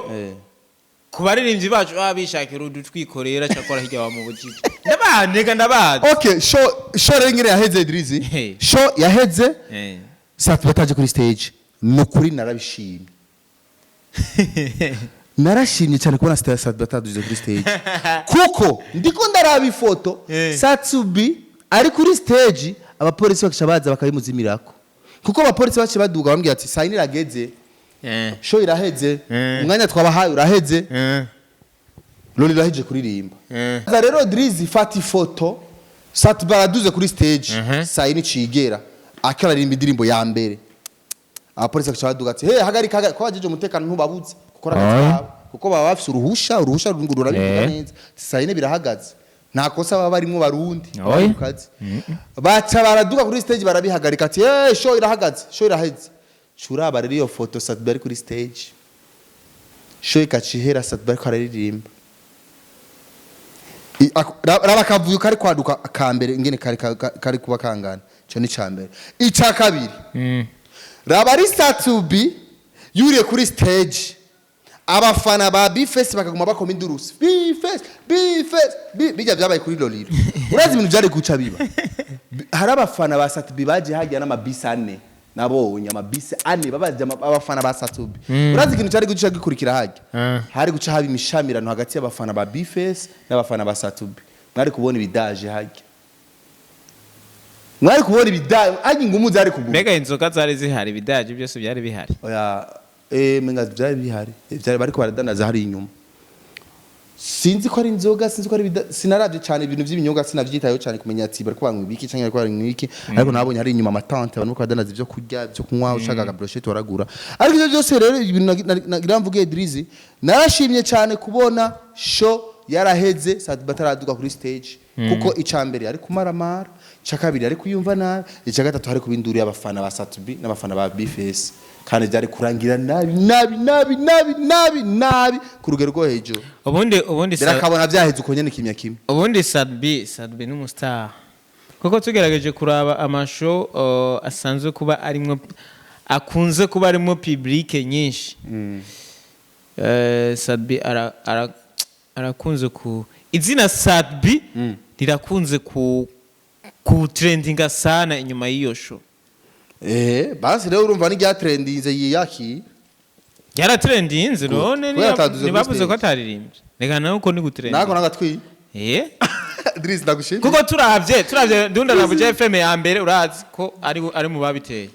ku baririmbyi bacu baba bishakira udutwikorera, cyakora hirya wa mu bugigi ndabanega, ndabazi. Okay, show rero ingene yaheze, Drizzy. Hey. Show yaheze Sat bataje kuri stage. Nukuri narabishimye, narashimye cyane kubona Sat bataduze kuri stage, kuko ndiko ndaraba ifoto Sat-B ari kuri stage, abapolisi bakaca baza bakabimuzimirako, kuko abapolisi baciye baduga bambwira ati: "Saa yine irageze, show iraheze, umwanya twabahaye uraheze, Loni iraheje kuririmba." Za rero Drizzy, fata ifoto Sat baraduze kuri stage, saa yine icigera akaririmba indirimbo ya mbere, abapolisi bakaca baduga ati: "Hey, hagarika, hagarika!" Ko bajeje umutekano ntubabuze gukora akazi kabo, kuko baba bafise uruhusha rurabivuga neza. Saa yine birahagaze, nta kosa baba barimwo, Barundi bari mu kazi. Baca baraduga kuri stage barabihagarika ati: "Hey, show irahagaze, show iraheze." Curaba rero iyo foto, Sat bari kuri stage, show ikaca ihera Sat bariko araririmba. Raba akavuyo kari kwaduka ka mbere ingene kari kari kuba kangana. Ico ni ca mbere. Ica kabiri, raba ari Sat-B yuriye kuri stage, abafana ba B-Face bakaguma bakoma indurusi: "B-Face, B-Face." Bijya byabaye kuri Lolilo, urazi ibintu byari guca biba. Hari abafana ba Sat-B baje hajya n'amabisi ane, nabonye amabisi ane babaje abafana ba Sat-B. Urazi ikintu cyari guca gikurikira hajya? Hari guca haba imishamirano hagati y'abafana ba B-Face n'abafana ba Sat-B. Mwari kubona ibidaje hajya, mwari kubona ibidaje hajya, ingumu zari kuguma. Mbega inzoga zari zihari? Ibidaje byose byari bihari? Oya, menga byari bihari. Byari bariko baradanaza hari inyuma. Sinzi ko ari inzoga, sinzi ko ari sinaravye cyane ibintu by'ibinyobwa, sinavyitayeho cyane kumenya ati bariko banywa ibiki canke bariko banywa ibiki, ariko nabonye hari inyuma ama tentes, abantu bariko baradanaza ibyo kurya, ibyo kunywa, ushaka aga brochette waragura. Ariko ivyo byose rero, ibintu nagira mvuge, Drizzy, narashimye cyane kubona show yaraheze Sat bataraduga kuri stage, kuko ica mbere ari kumaramara, ica kabiri ari kuyumva nabi, ica gatatu hari kuba induru y'abafana ba Sat-B n'abafana ba B-Face, kandi byari kurangira nabi nabi nabi nabi nabi nabi ku rugero rwo hejuru. Ubundi Birakabona byaheze uko nyene, kimya kimwe. Ubundi Sat-B n'umu star, kuko tugerageje kuraba ama show asanzwe kuba arimwo, akunze kuba arimo public nyinshi, Sat-B arakunze ku izina Sat-B rirakunze ku trendinga sana inyuma y'iyo show. Basi rero urumva ni ryatrendinze yiyaki. Yaratrendinze none. Kubera ataduze kuri ntibavuze ko stage. ataririmbye, reka nawe uko ni gutrendinga. Nako nagatwi. Drizzy, ndagushimye. Kuko turavye Dunda na Buja FM ya mbere, urazi ko ari mu babiteye.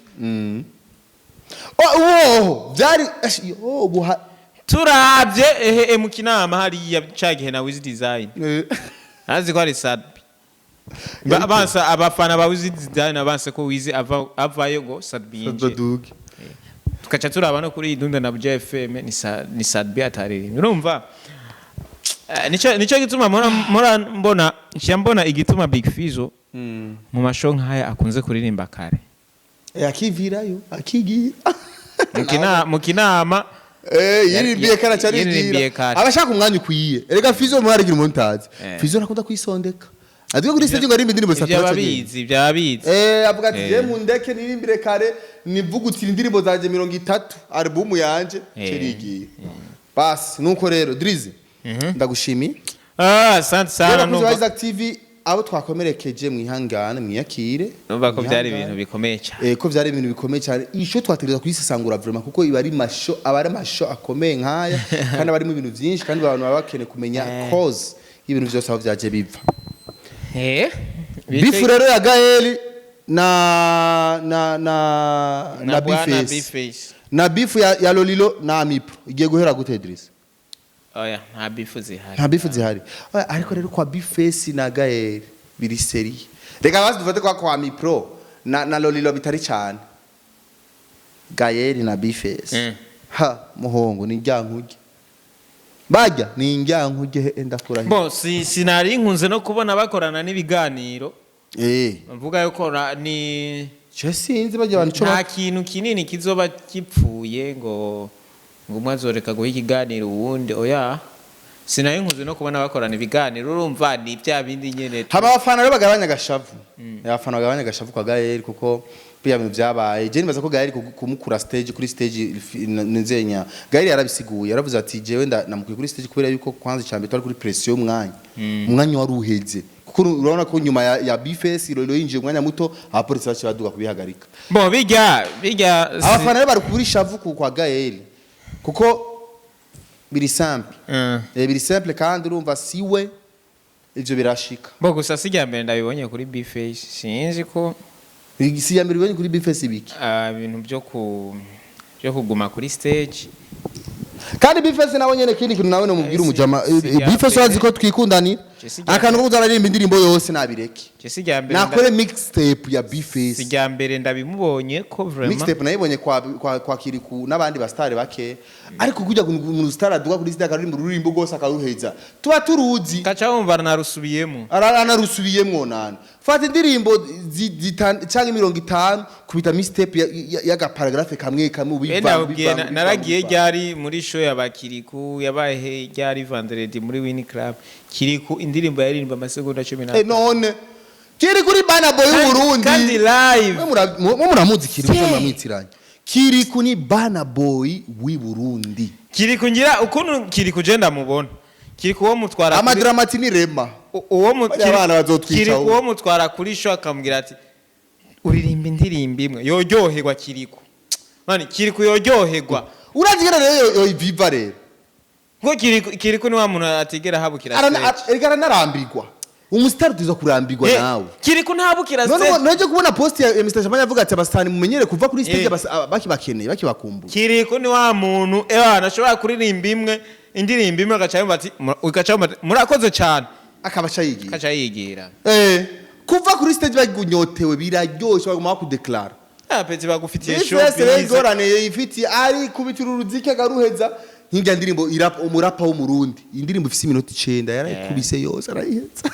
Oh, wo byari yo buha. Turavye ehe mu Kinama hariya ca gihe na Wiz Design, azi ko ari Sat-B. Bansa abafana ba Wiz Design abanse ko Wiz ava avayo ngo Sat-B yinjire. Baduge. Tukaca turaba no kuri Dunda na Buja FM ni Sat-B ataririmbye. Urumva, nico gituma mpora mbona, nshya mbona igituma Big Fizzo mu ma show nk'aya akunze kuririmba kare. Akivirayo akigira. Mu Kinama. Yiririmbiye kare, Yiririmbiye acarigira kare. Abashaka umwanya ukwiye. Erega Fizzo mwarigira umuntu utazi. Fizzo ntakunda kwisondeka. Aduge kuri stage ngo aririmbe indirimbo zitatu Ivyo aca agenda. ababizi, ivyo ababizi. Avuga ati: "Je mundeke nirimbire kare, nivugutira indirimbo zanje 30, albumu yanje." Cerigiye basi. Nuko rero, Drizzy, ndagushimiye. Ah, asante sana. Rero abakunzi ba Numva Isaac TV, abo twakomerekeje mwihangane, mwiyakire. Numva ko byari Mwihangane. ibintu bikomeye cyane. Ko byari ibintu bikomeye cyane. Iyi show twategereza kuyisesangura vraiment, kuko iba ari masho, aba ari amasho akomeye nk'aya, kandi aba arimo ibintu byinshi, kandi abantu baba bakeneye kumenya cause y'ibintu byose, aho byaje biva. Beef rero ya Gael na Bwana Bface Bface. Na beef ya Lolilo na Amipro igiye guhera gute, Idris? Oya, nta beef zihari. Nta beef zihari. Oya, ariko rero kwa Bface na Gael biri sérieux. Reka basi dufate kwa Amipro na Lolilo bitari cyane, Gael na Bface. Ha muhongo ni njyankuge, bajya ni njyankuge, ndakurahiye. Bo si sinari nkunze no kubona bakorana n'ibiganiro. Mvuga yuko ni Je sinzi bajya abantu cyo. Nta kintu kinini kizoba gipfuye ngo umwe azoreka guha ikiganiro uwundi. Oya, sinari nkunze no kubona bakorana ibiganiro. Urumva ni bya bindi nyene. Haba abafana rero bagabanya agashavu. Abafana bagabanya agashavu kwa Gael, kuko bya bintu byabaye, je nibaza ko Gael kumukura stage, kuri stage nzenya, Gael yarabisiguye, yaravuze ati: "Jewe namukuye kuri stage kubera yuko kwanza cyambere twari kuri pression y'umwanya, umwanya wari uheze, kuko urabona ko nyuma ya Bface Lolilo yinjiye umwanya muto, abapolisi baciye baduga kubihagarika." Bo bijya Abafana rero bari kubura ishavu kwa Gael, kuko biri simple. Biri simple, kandi urumva siwe ivyo birashika. Bo gusa si irya mbere ndabibonye kuri Bface, sinzi ko Si ya mbere ubonye kuri Bface ibiki? Ah, ibintu byo kuguma kuri stage. Kandi Bface nawe nyene, kindi kintu nawe nomubwira umujama Si irya Bface, mbere. urazi ko twikundanira. Si irya Akantu ko kuzaririmba indirimbo yose nabireke. Je si irya mbere Nakore mixtape ya Bface. Si irya mbere ndabimubonye ko vraiment. Mixtape nayibonye kwa Kiriku n'abandi ba star bake, ariko kujya ku star aduga kuri stage akaririmba ururimbo rwose akaruheza, tuba turuzi. Kaca wumva narusubiyemo. Anarusubiyemwo nana. Fata indirimbo canke 50, kubita mixtape y'agaparagraphe kamwe kamwe, Benda ubivanga, ubwiye ubivanga, naragiye ubivanga. Ryari muri show ya Bakiriku yabaye he, ryari vendredi muri Win Club. Kiriku indirimbo yaririmba amasegonda 10. None kiri kuri Bana Boy y'Uburundi. Kandi live. Mwe muramuzi Kiri, mwe muramwitiranya. Kiriku ni Bana Boy w'i Burundi. Kiriku ngira ukuntu Kiriku je ndamubona, Kiriku uwo mutwara Amadramati ni Rema. Uwo mu Bariya bana bazotwica Kiriku ahubwo. uwo mutwara kuri show akamubwira ati: "Uririmba indirimbo imwe", yoryoherwa. Kiriku mani, Kiriku yoryoherwa. Urazi ngene rero yo viva rero. Ngo Kiriku ni wa muntu atigera ahabukira stage. Erega aranarambirwa. Umusitari tuza kurambirwa nawe. Kiriku ntabukira None stage. naje kubona post ya Mr Champagne avuga ati: "Abasitani mumenyere kuva kuri stage bakibakeneye, bakibakumbuye." Kiriku ni wa muntu ewana ashobora kuririmba imwe, indirimbo imwe, agaca yumva ati ugaca yumva ati: "Murakoze cyane." Akaba aca yigira. Akaca yigira. Kuva kuri stage bagunyotewe biraryoshe, baguma bakudeklara. Ah, peti bagufitiye Bface rero showbiz. ingorane yifitiye ari kubitira uruziki akaruheza, nk'irya ndirimbo umurapa w'Umurundi, indirimbo ifise iminota 9, yarayikubise yose arayiheza.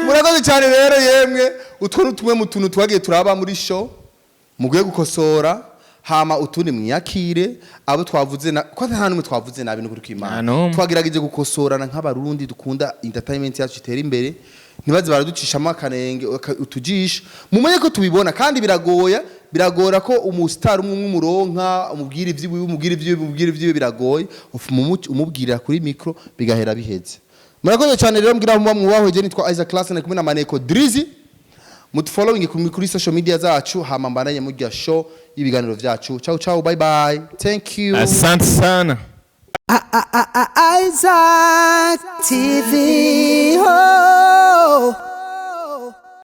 Murakoze cyane rero yemwe. Utwo ni tumwe mu tuntu twagiye turaba muri show mugiye gukosora, hama utundi mwiyakire. Abo twavuze na ko nta n'umwe twavuze nabi, n'ukuri Nta kw'Imana. n'umwe. Twagerageje gukosorana nk'Abarundi dukunda entertainment yacu itera imbere, ntibaze baraducishamo akanenge utujisho. Mumenye ko tubibona, kandi biragoya, biragora ko umustar umwe umwe umuronka, umubwira ivy'iwiwe, umubwira ivy'iwiwe, umubwira ivy'iwiwe, biragoye. Umubwirira kuri micro bigahera biheze. Murakoze cyane rero, mbwira muba mwubahwe. Je nitwa Isaac Class, kumwe na Maneko Drizzy. Mutufollowing kuri social media zacu, hama mbandanye murya show y'ibiganiro vyacu. Ciao ciao, bye bye, thank you. Asante sana. Isaac TV. Oh.